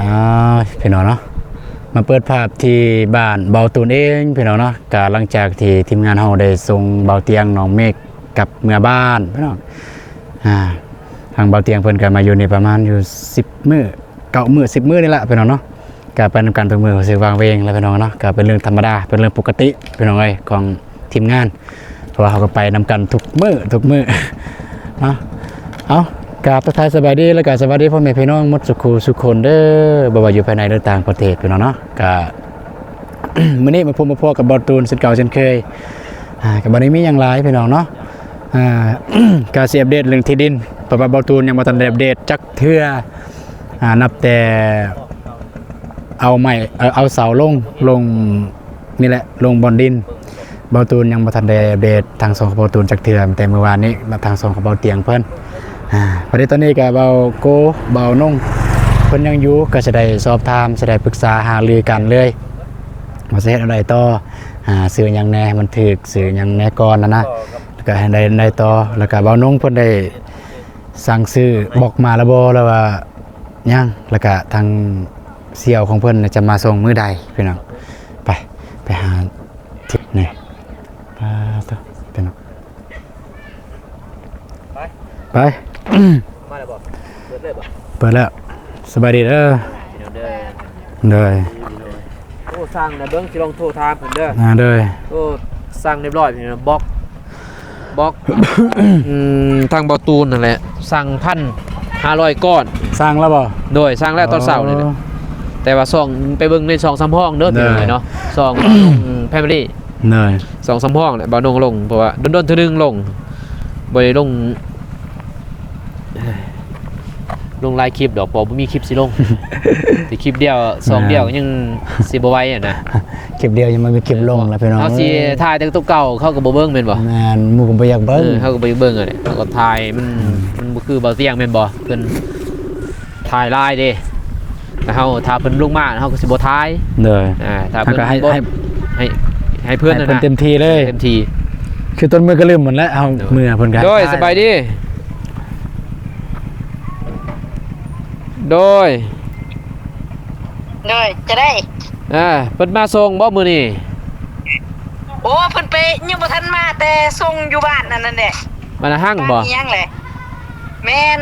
ອ່າ ພີ່ນ້ອງເນາະ ມາເປີດພາບທີ່ບ້ານເບົາຕູນເອງ ພີ່ນ້ອງເນາະ. ກະຫຼັງຈາກທີ່ທີມງານເຮົາໄດ້ສົ່ງເບົາຕຽງ ນ້ອງເມກກັບເມືອບ້ານ ພີ່ນ້ອງ ອ່າ ທາງເບົາຕຽງເພິ່ນກະມາຢູ່ນີ້ປະມານຢູ່ສິບມື້ ເກົ້າມື້ ສິບມື້ນີ້ລະ ພີ່ນ້ອງເນາະ. ກະໄປນຳກັນທຸກມື້ ຮູ້ສຶກວ່າງເວງແລ້ວ ພີ່ນ້ອງເນາະ. ກະເປັນເລື່ອງທຳມະດາ ເປັນເລື່ອງປົກກະຕິ ພີ່ນ້ອງເອີຍ ຂອງທີມງານ ເພາະວ່າເຮົາກໍໄປນຳກັນທຸກມື້ ທຸກມື້ເນາະ. ເອົາ ກາບທັກທາຍສະບາຍດີ ແລ້ວກໍສະຫວັດດີພໍ່ແມ່ພີ່ນ້ອງໝົດສູ່ຄູ່ສູ່ຄົນເດີ ບໍ່ວ່າຢູ່ພາຍໃນ ຫຼື ຕ່າງປະເທດ ພີ່ນ້ອງເນາະ. ກະ ມື້ນີ້ມາພົບມາພໍ້ກັບເບົາຕູນເຊັ່ນເກົ່າເຊັ່ນເຄີຍ ອ່າ ກໍບໍ່ໄດ້ມີຫຍັງຫຼາຍ ພີ່ນ້ອງເນາະ. ອ່າ ກໍຊິອັບເດດເລື່ອງທີ່ດິນ ເພາະວ່າເບົາຕູນຍັງບໍ່ທັນໄດ້ອັບເດດຈັກເທື່ອ ອ່າ ນັບແຕ່ເອົາໄມ້ ເອີ ເອົາເສົາລົງ ລົງ ນີ້ແຫຼະ ລົງບ່ອນດິນ. ເບົາຕູນຍັງບໍ່ທັນໄດ້ອັບເດດທາງຊ່ອງຂອງເບົາຕູນຈັກເທື່ອ ແຕ່ມື້ວານນີ້ມາທາງຊ່ອງຂອງເບົາຕຽງເພິ່ນ. ອ່າ ພໍດີຕອນນີ້ກໍເບົາໂກ ເບົານົງ ເພິ່ນຍັງຢູ່ ກໍຊິໄດ້ສອບຖາມ ຊິໄດ້ປຶກສາຫາລືກັນເລີຍ ວ່າຊິເຮັດແນວໃດຕໍ່ ອ່າ ຊື້ຫຍັງແດ່ໃຫ້ມັນຖືກ ຊື້ຫຍັງແດ່ກ່ອນຫັ້ນນະ ແລ້ວກໍໃຫ້ໄດ້ ໄດ້ຕໍ່. ແລ້ວກໍເບົານົງເພິ່ນໄດ້ສັ່ງຊື້ບລັອກມາແລ້ວບໍ່ ຫຼືວ່າຍັງ ແລ້ວກໍທາງສ່ຽວຂອງເພິ່ນຈະມາສົ່ງມື້ໃດ ພີ່ນ້ອງ. ໄປ ໄປຫາທິດນີ້ ປາໂຕ ພີ່ນ້ອງ ໄປ ໄປ ມາແລ້ວບໍ່? ເປີດເລີຍບໍ່? ເປີດແລ້ວ. ສະບາຍດີເດີ. ໂດຍ ໂດຍ ໂອ້ ສັ່ງແລ້ວ ເບິ່ງ ຊິລອງໂທຖາມເພິ່ນເດີ. ອ່າ ໂດຍ ໂອ້ ສັ່ງຮຽບຮ້ອຍ ພີ່ນ້ອງ ບລັອກ ບລັອກ ອືມ ທາງເບົາຕູນຫັ້ນແຫຼະ ສັ່ງພັນຫ້າຮ້ອຍກ້ອນ. ສັ່ງແລ້ວບໍ່? ໂດຍ ສັ່ງແລ້ວຕອນເຊົ້ານີ້ແຫຼະ. ອໍ ແຕ່ວ່າຊ່ອງ ໄປເບິ່ງໃນຊ່ອງສຳຮອງເດີ ໂດຍ ພີ່ນ້ອງເອີຍເນາະ ຊ່ອງ ອືມ ແຟມິລີ ໂດຍ ຊ່ອງສຳຮອງແຫຼະ ເບົານົງລົງ ເພາະວ່າດົນໆເທື່ອໜຶ່ງລົງ ບໍ່ໄດ້ລົງ ລົງຫຼາຍຄລິບດອກ ເພາະບໍ່ມີຄລິບຊິລົງ ແຕ່ຄລິບດຽວ ຊ່ອງດຽວ ອ່າ ກໍຍັງຊິບໍ່ໄຫວຫັ້ນນະ. ຄລິບດຽວຍັງບໍ່ມີຄລິບລົງລະ ພີ່ນ້ອງ. ເຮົາຊິຖ່າຍແຕ່ຕົວເກົ່າ ເຂົາກໍບໍ່ເບິ່ງແມ່ນບໍ່? ແມ່ນ ໝູ່ກໍບໍ່ຢາກເບິ່ງ. ເອີ ເຂົາກໍບໍ່ຢາກເບິ່ງຫັ້ນແຫຼະ ເຮົາກໍຖ່າຍມັນ ອືມ ມັນບໍ່ຄືເບົາຕຽງແມ່ນບໍ່? ເພິ່ນຖ່າຍຫຼາຍເດ້ ແຕ່ເຮົາ ຖ້າເພິ່ນລົງມາ ເຮົາກໍຊິບໍ່ຖ່າຍ. ໂດຍ ອ່າ ຖ້າເພິ່ນ ໃຫ້ ບໍ່ ໃຫ້ ໃຫ້ ໃຫ້ເພິ່ນ ໃຫ້ເພິ່ນຫັ້ນນະ ເຕັມທີ່ເລີຍ ເຕັມທີ່ ຄືຕົ້ນມື້ກໍລືມໝົດແລ້ວ ເຮົາ ໂດຍ ເມື່ອເພິ່ນກໍ ໂດຍ ສະບາຍດີ. ໂດຍ ໂດຍ ຈະໄດ້ ອ່າ ເພິ່ນມາສົ່ງບໍ່ມື້ນີ້? ໂອ້ ເພິ່ນໄປ ຍັງບໍ່ທັນມາ ແຕ່ສົ່ງຢູ່ບ້ານອັນນັ້ນແຫຼະ ບ້ານນາຮັງບໍ່? ບ້ານອີ່ຫຍັງແຫຼະ? ແມ່ນ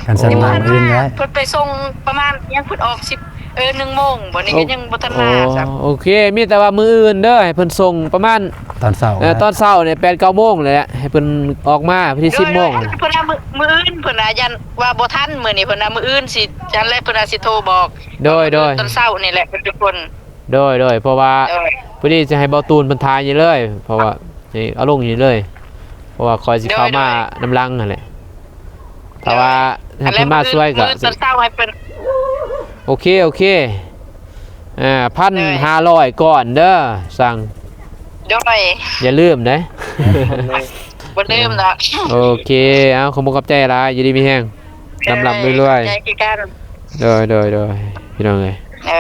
ກັນຊັ້ນ ຍັງບໍ່ທັນມາ ມື້ອື່ນໄດ້ ເພິ່ນໄປສົ່ງປະມານຫຍັງ ເພິ່ນອອກສິບ ເອີ ໜຶ່ງໂມງ ບັດນີ້ກໍຍັງບໍ່ທັນມາຊ້ຳ. ໂອ້ ໂອເຄ ມີແຕ່ວ່າມື້ອື່ນເດີ ໃຫ້ເພິ່ນສົ່ງປະມານຕອນເຊົ້າ ເອີ ຕອນເຊົ້ານີ້ ແປດເກົ້າໂມງແຫຼະ ໃຫ້ເພິ່ນອອກມາ ວັນທີສິບໂມງ. ໂດຍ ໂດຍ ເພິ່ນວ່າມື້ ມື້ອື່ນ ເພິ່ນວ່າຢ້ານວ່າບໍ່ທັນມື້ນີ້ ເພິ່ນວ່າມື້ອື່ນຊິ ຈັ່ງໃດ ເພິ່ນວ່າຊິໂທບອກ. ໂດຍ ໂດຍ ຕອນເຊົ້ານີ້ແຫຼະທຸກຄົນ. ໂດຍ ໂດຍ ເພາະວ່າ ໂດຍ ພໍດີຊິໃຫ້ເບົາຕູນເພິ່ນຖ່າຍນີ້ເລີຍ ເພາະວ່າ ນີ້ ເອົາລົງນີ້ເລີຍ ເພາະວ່າຂ້ອຍຊິເຂົ້າມາ ໂດຍ ໂດຍ ນຳຫຼັງຫັ້ນແຫຼະ. ຖ້າວ່າ ໂດຍ ໃຫ້ເພິ່ນມາຊ່ວຍກໍ ມື້ອື່ນຕອນເຊົ້າໃຫ້ເພິ່ນ ໂອເຄ ໂອເຄ ອ່າ ພັນຫ້າຮ້ອຍ ໂດຍ ກ້ອນເດີ ສັ່ງ ໂດຍ ຢ່າລືມເດ້. ບໍ່ລືມດອກ. ໂອເຄ ເອົາ ຂອບອົກຂອບໃຈຫຼາຍ ຢູ່ດີມີແຮງ ເອີ ລ່ຳໆລວຍໆ ໃຈຄືກັນ. ໂດຍ ໂດຍ ໂດຍ ພີ່ນ້ອງເອີຍ ເອີ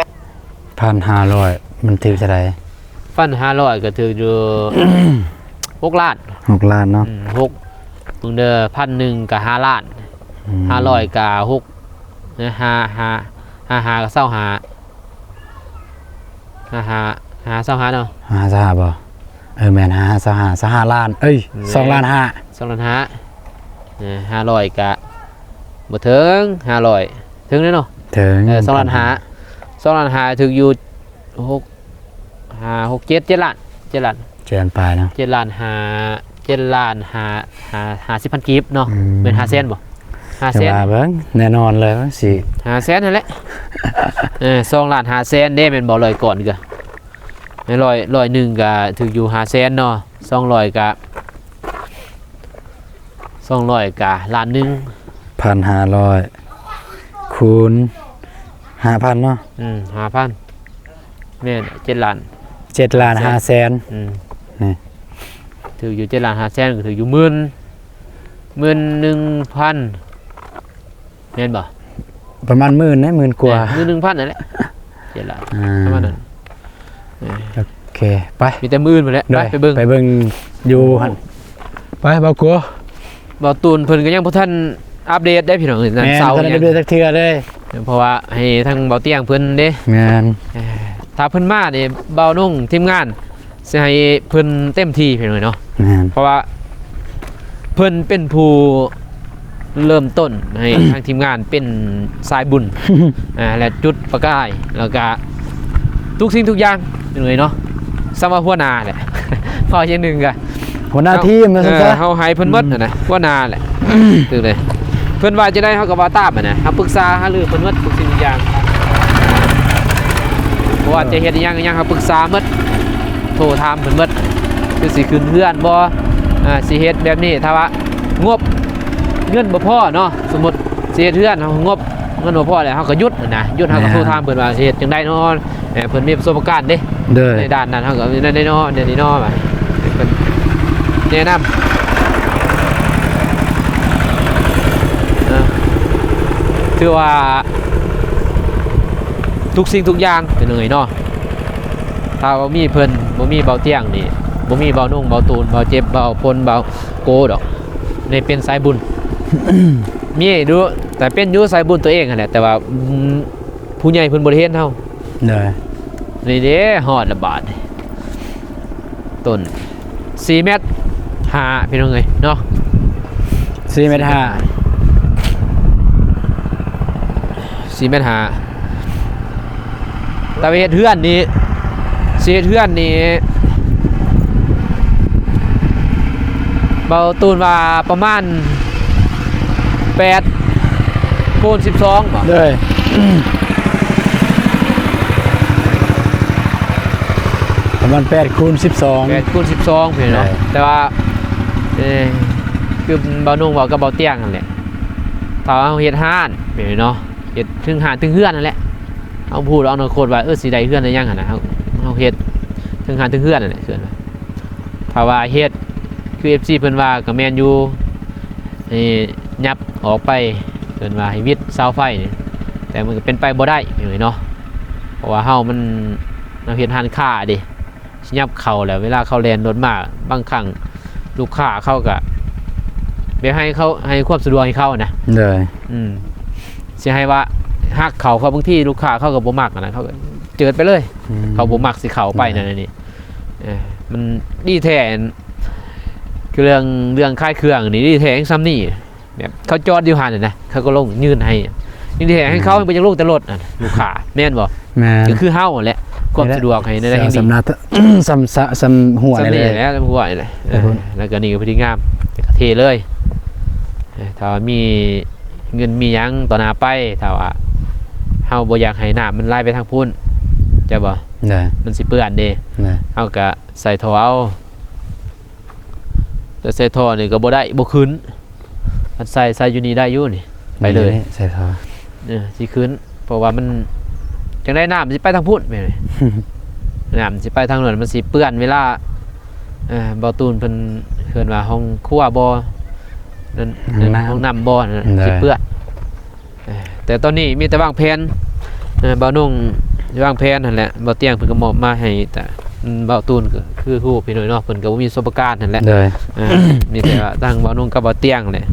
ພັນຫ້າຮ້ອຍ ມັນຖືກເທົ່າໃດ? ພັນຫ້າຮ້ອຍ ກໍຖືກຢູ່ຫົກລ້ານ ຫົກລ້ານເນາະ. ອືມ ຫົກ ເບິ່ງເດີ ພັນໜຶ່ງກໍຫ້າລ້ານ ອືມ ຫ້າຮ້ອຍກໍຫົກ ຫ້າ ຫ້າ ຫ້າຫ້າກໍຊາວຫ້າ ຫ້າຫ້າ ຫ້າຫ້າຊາວຫ້າເນາະ ຫ້າຫ້າຊາວຫ້າບໍ່? ເອີ ແມ່ນ ຫ້າຫ້າຊາວຫ້າ ຊາວຫ້າລ້ານ ເອີຍ ແມ່ນ ສອງລ້ານຫ້າ ສອງລ້ານຫ້າ ເອີ ຫ້າຮ້ອຍກະບໍ່ເຖິງ ຫ້າຮ້ອຍເຖິງແນ່ເນາະ ເຖິງ ເອີ ສອງລ້ານຫ້າ ສອງລ້ານຫ້າຖືກຢູ່ ຫົກ ຫ້າ ຫົກ ເຈັດ ເຈັດລ້ານ ເຈັດລ້ານ ເຈັດລ້ານປາຍເນາະ ເຈັດລ້ານຫ້າ ເຈັດລ້ານຫ້າ ຫ້າ ຫ້າສິບພັນກີບເນາະ ອືມ ແມ່ນຫ້າແສນບໍ່? ຫ້າແສນ ຈະວ່າເບິ່ງ ແນ່ນອນເລີຍວ່າຊິ ຫ້າແສນຫັ້ນແຫຼະ ເອີ ສອງລ້ານຫ້າແສນເດ້ ແມ່ນບໍ່? ຮ້ອຍກ້ອນກໍ ໃນຮ້ອຍ ຮ້ອຍໜຶ່ງກໍຖືກຢູ່ຫ້າແສນເນາະ ສອງຮ້ອຍກໍ ສອງຮ້ອຍກະລ້ານໜຶ່ງ ພັນຫ້າຮ້ອຍ ຄູນຫ້າພັນເນາະ ອືມ ຫ້າພັນ ແມ່ນ ເຈັດລ້ານ ເຈັດລ້ານຫ້າແສນ ອືມ ນີ້ ຖືກຢູ່ເຈັດລ້ານຫ້າແສນ ກໍຖືກຢູ່ໝື່ນ ໝື່ນໜຶ່ງພັນ ແມ່ນບໍ່? ປະມານໝື່ນເດ້ ໝື່ນກວ່າ ເອີ ໝື່ນໜຶ່ງພັນນັ້ນແຫຼະ ເຈັດລ້ານ ອ່າ ປະມານນັ້ນ ເອີ ໂອເຄ ໄປ ມີແຕ່ມື້ອື່ນພຸ້ນແຫຼະ ໂດຍ ໄປ ໄປເບິ່ງ ໄປເບິ່ງຢູ່ຫັ້ນ ໄປ ເບົາກົວ ເບົາຕູນເພິ່ນກໍຍັງບໍ່ທັນອັບເດດເດ້ພີ່ນ້ອງ ແມ່ນ ເສົາ ບໍ່ທັນອັບເດດຈັກເທື່ອເດ້ ເພາະວ່າໃຫ້ທາງເບົາຕຽງເພິ່ນເດ້ ແມ່ນ ເອີ ຖ້າເພິ່ນມານີ້ ເບົານົງທີມງານຊິໃຫ້ເພິ່ນເຕັມທີ່ພີ່ນ້ອງເນາະ ແມ່ນ ເພາະວ່າເພິ່ນເປັນຜູ້ເລີ່ມຕົ້ນໃຫ້ ທາງທີມງານເປັນສາຍບຸນ ອ່າ ແລະ ຈຸດປະກາຍ ແລ້ວກະທຸກສິ່ງທຸກຢ່າງພີ່ນ້ອງເນາະ ສ່ຳວ່າຫົວໜ້າແຫຼະ ເວົ້າຢ່າງໜຶ່ງກະ ຫົວໜ້າທີມວ່າຊັ້ນຊະ ເອີ ເຮົາໃຫ້ເພິ່ນໝົດຫັ້ນນະ ອືມ ຫົວໜ້າແຫຼະ ຖືກເລີຍ ເພິ່ນວ່າຈັ່ງໃດເຮົາກໍວ່າຕາມຫັ້ນນະ ເຮົາປຶກສາຫາລືເພິ່ນໝົດທຸກສິ່ງທຸກຢ່າງ ບໍ່ວ່າຈະເຮັດອີ່ຫຍັງອີ່ຫຍັງ ເຮົາປຶກສາໝົດ ໂທຖາມເພິ່ນໝົດ ຄືຊິຂຶ້ນເຮືອນບໍ່ ອ່າ ຊິເຮັດແບບນີ້ ຖ້າວ່າງົບເງິນບໍ່ພໍເນາະ ສົມມຸດຊິເຮັດເຮືອນ ເຮົາງົບເງິນບໍ່ພໍແລ້ວ ເຮົາກໍຢຸດຫັ້ນນະ ຢຸດ ເຮົາກໍ ແມ່ນ ໂທຖາມເພິ່ນວ່າຊິເຮັດຈັ່ງໃດເນາະ ເອີ ເພິ່ນມີປະສົບປະການເດ້ ໂດຍ ໃນດ້ານນັ້ນເຮົາກໍແນວນີ້ເນາະ ແນວນີ້ເນາະ ເພິ່ນແນະນຳ ເອີ ຖືວ່າທຸກສິ່ງທຸກຢ່າງເປັນຫຍັງເນາະ ຖ້າບໍ່ມີເພິ່ນ ບໍ່ມີເບົາຕຽງນີ້ ບໍ່ມີເບົານົງ ເບົາຕູນ ເບົາເຈັບ ເບົາພົນ ເບົາໂກດອກ ໄດ້ເປັນສາຍບຸນ ມີຢູ່ ແຕ່ເປັນຢູ່ສາຍບຸນຕົວເອງຫັ້ນແຫຼະ ແຕ່ວ່າ ອືມ ຜູ້ໃຫຍ່ເພິ່ນບໍ່ໄດ້ເຫັນເຮົາ ໂດຍ ນີ້ເດ້ ຮອດລະບາດນີ້ ຕົ້ນສີ່ແມັດຫ້າ ພີ່ນ້ອງເອີຍເນາະ ສີ່ແມັດຫ້າ ສີ່ແມັດຫ້າ ແຕ່ວ່າເຮັດເຮືອນນີ້ ຊິເຮັດເຮືອນນີ້ ເບົາຕູນວ່າປະມານແປດຄູນສິບສອງບໍ? ໂດຍ ປະມານແປດຄູນສິບສອງ ແປດຄູນສິບສອງ ພີ່ນ້ອງເນາະ ໂດຍ ແຕ່ວ່າ ເອີ ຄືເບົານຸ່ງເວົ້າກັບເບົາຕຽງຫັ້ນແຫຼະ ຖ້າເຮົາເຮັດຮ້ານແມ່ນເນາະ ເຮັດເຖິງຮ້ານເຖິງເຮືອນຫັ້ນແຫຼະ ເຮົາບໍ່ຮູ້ດອກອະນາຄົດວ່າ ເອີ ຊິໄດ້ເຮືອນໄດ້ຫຍັງຫັ້ນນະ ເຮົາ ເຮົາເຮັດເຖິງຮ້ານເຖິງເຮືອນຫັ້ນແຫຼະ ຄື ຖ້າວ່າເຮັດຄືເອັຟຊີເພິ່ນວ່າກໍແມ່ນຢູ່ ໃຫ້ຫຍັບອອກໄປ ເພິ່ນວ່າໃຫ້ວິດເສົາໄຟນີ້ ແຕ່ມັນກໍເປັນໄປບໍ່ໄດ້ພີ່ນ້ອງເອີຍເນາະ ເພາະວ່າເຮົາມັນ ເຮົາເຮັດຮ້ານຄ້າເດ້ ຊິຫຍັບເຂົ້າແລ້ວ ເວລາເຂົາແລ່ນລົດມາ ບາງຄັ້ງລູກຄ້າເຂົາກໍ ແບບໃຫ້ເຂົາ ໃຫ້ຄວາມສະດວກໃຫ້ເຂົານະ ໂດຍ ອືມ ຊິໃຫ້ວ່າຫັກເຂົ້າ ເຂົາ ບາງທີລູກຄ້າເຂົາກໍບໍ່ມັກນະ ເຂົາກໍເຈີດໄປເລີຍ ອືມ ເຂົາບໍ່ມັກຊິເຂົ້າໄປ ໂດຍ ນັ້ນນີ້ ເອີ ມັນດີແທ້ ຄືເລື່ອງ ເລື່ອງຂາຍເຄື່ອງນີ້ດີແທ້ ຍັງສ່ຳນີ້ ແບບເຂົາຈອດຢູ່ຫັ້ນນະ ເຂົາກໍລົງຍື່ນໃຫ້ ນີ້ແທ້ໃຫ້ເຂົາ ອືມ ບໍ່ຢາກລົງແຕ່ລົດນະ ລູກຄ້າ ແມ່ນບໍ່? ແມ່ນ ກໍຄືເຮົາຫັ້ນແຫຼະ ຄວາມສະດວກໃຫ້ໃນໃດ ນີ້ແຫຼະ ສ່ຳ ສ່ຳ ສ່ຳຫົວນີ້ແຫຼະ ສ່ຳຫົວນີ້ແຫຼະ ເອີ ແລ້ວກໍນີ້ກໍພໍດີງາມ ແລ້ວກໍເທເລີຍ ເອີ ຖ້າວ່າມີເງິນມີຫຍັງຕໍ່ໜ້າໄປ ຖ້າວ່າເຮົາບໍ່ຢາກໃຫ້ນ້ຳມັນໄຫຼໄປທາງພຸ້ນ ເຈົ້າບໍ່? ໄດ້ ມັນຊິເປື້ອນເດ້ ໄດ້ ເຮົາກໍໃສ່ທໍ່ເອົາ ແຕ່ໃສ່ທໍ່ນີ້ກໍບໍ່ໄດ້ ບໍ່ຂຶ້ນ ຄັນໃສ່ ໃສ່ຢູ່ນີ້ໄດ້ຢູ່ນີ້ ໄປເລີຍ ໃສ່ທໍ່ ເອີ ຊິຂຶ້ນ ເພາະວ່າມັນ ຈັ່ງໃດນ້ຳຊິໄປທາງພຸ້ນແມ່ນ ນ້ຳຊິໄປທາງນັ້ນ ມັນຊິເປື້ອນເວລາ ເອີ ເບົາຕູນເພິ່ນເອີ້ນວ່າຫ້ອງຄົວບໍ່ ນັ້ນ ຫ້ອງນ້ຳ ຫ້ອງນ້ຳບໍ່ ນັ້ນ ໄດ້ ຊິເປື້ອນ ເອີ ແຕ່ຕອນນີ້ມີແຕ່ວາງແຜນ ເອີ ເບົານຸ່ງວາງແຜນຫັ້ນແຫຼະ ເບົາຕຽງເພິ່ນກໍມອບມາໃຫ້ ແຕ່ ອືມ ເບົາຕູນກໍຄືຮູ້ພີ່ນ້ອງເນາະ ເພິ່ນກໍບໍ່ມີປະສົບປະການຫັ້ນແຫຼະ ໂດຍ ເອີ ມີແຕ່ວ່າທາງເບົານຸ່ງກັບເບົາຕຽງແຫຼະ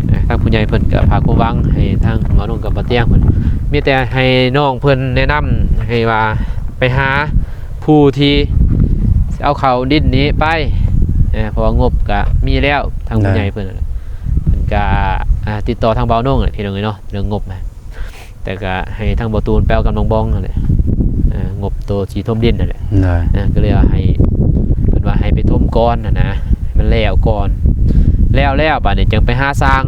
ເອີ ທາງຜູ້ໃຫຍ່ເພິ່ນກໍຝາກຄວາມຫວັງໃຫ້ທາງເບົານຸ່ງກັບເບົາຕຽງເພິ່ນ ມີແຕ່ໃຫ້ນ້ອງເພິ່ນແນະນຳໃຫ້ວ່າໄປຫາຜູ້ທີ່ເອົາເຂົ້າດິນນີ້ໄປ ເອີ ເພາະວ່າງົບກໍມີແລ້ວ ທາງຜູ້ໃຫຍ່ເພິ່ນ ໂດຍ ເພິ່ນກໍ ອ່າ ຕິດຕໍ່ທາງເບົານຸ່ງແຫຼະ ພີ່ນ້ອງເອີຍເນາະ ເລື່ອງງົບນະ ແຕ່ກໍໃຫ້ທາງເບົາຕູນໄປເອົາກັບນ້ອງບອງຫັ້ນແຫຼະ ເອີ ງົບໂຕຊິຖົມດິນຫັ້ນແຫຼະ ໂດຍ ເອີ ກໍເລີຍວ່າໃຫ້ ເພິ່ນວ່າໃຫ້ໄປຖົມກ່ອນຫັ້ນນະ ໃຫ້ມັນແລ້ວກ່ອນ ແລ້ວ ແລ້ວບາດນີ້ຈັ່ງໄປຫາຊ່າງ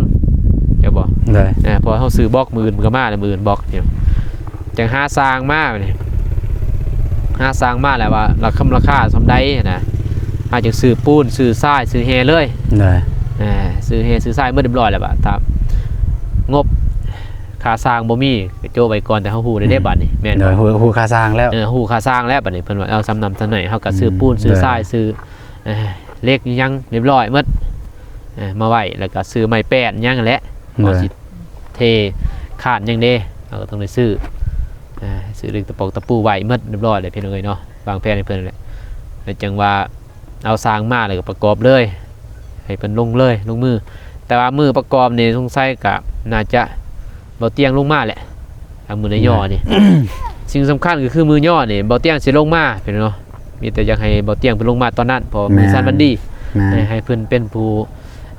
ເຈົ້າບໍ່? ໂດຍ ເອີ ເພາະເຮົາຊື້ບລັອກ ມື້ອື່ນເພິ່ນກໍມາແລ້ວ ມື້ອື່ນບລັອກນີ້ ຈັ່ງຫາຊ່າງມາບາດນີ້ ຫາຊ່າງມາແລ້ວວ່າລາຄາ ລາຄາສ່ຳໃດຫັ້ນນະ ເຮົາຈຶ່ງຊື້ປູນ ຊື້ຊາຍ ຊື້ແຮ່ເລີຍ ໂດຍ ເອີ ຊື້ແຮ່ຊື້ຊາຍໝົດຮຽບຮ້ອຍແລ້ວ ບາດຖ້າງົບ ຄ່າຊ່າງບໍ່ມີ ກໍໂຈະໄວ້ກ່ອນ ແຕ່ເຮົາຮູ້ແລ້ວເດ້ ອືມ ບາດນີ້ ແມ່ນບໍ່? ໂດຍ ຮູ້ ຮູ້ຄ່າຊ່າງແລ້ວ ເອີ ຮູ້ຄ່າຊ່າງແລ້ວ ບາດນີ້ເພິ່ນວ່າເອົາສ່ຳນັ້ນສ່ຳນີ້ ເຮົາກໍຊື້ ອືມ ປູນ ຊື້ຊາຍ ໂດຍ ຊື້ ເອີ ເຫຼັກອີ່ຫຍັງຮຽບຮ້ອຍໝົດ ເອີ ມາໄວ້ ແລ້ວກໍຊື້ໄມ້ແປ້ນຫຍັງຫັ້ນແຫຼະ ໂດຍ ເຮົາຊິເທຄານຫຍັງເດ້ ເຮົາກໍຕ້ອງໄດ້ຊື້ ເອີ ຊື້ເຫຼັກຕະປອກຕະປູໄວ້ໝົດຮຽບຮ້ອຍແລ້ວ ພີ່ນ້ອງເອີຍເນາະ ວາງແຜນໃຫ້ເພິ່ນແຫຼະ ແລ້ວຈັ່ງວ່າ ເອົາຊ່າງມາແລ້ວກໍປະກອບເລີຍ ໃຫ້ເພິ່ນລົງເລີຍ ລົງມື ແຕ່ວ່າມື້ປະກອບນີ້ສົງໄສກໍໜ້າຈະເບົາຕຽງລົງມາແຫຼະ ມື້ໄດ້ຍໍ້ນີ້ ສິ່ງສຳຄັນກໍຄືມື້ຍໍ້ນີ້ ເບົາຕຽງຊິລົງມາ ພີ່ນ້ອງເນາະ. ມີແຕ່ຢາກໃຫ້ເບົາຕຽງເພິ່ນລົງມາຕອນນັ້ນ ເພາະວ່າມື້ຊັ້ນວັນດີ ແມ່ນ ໃຫ້ ໃຫ້ເພິ່ນເປັນຜູ້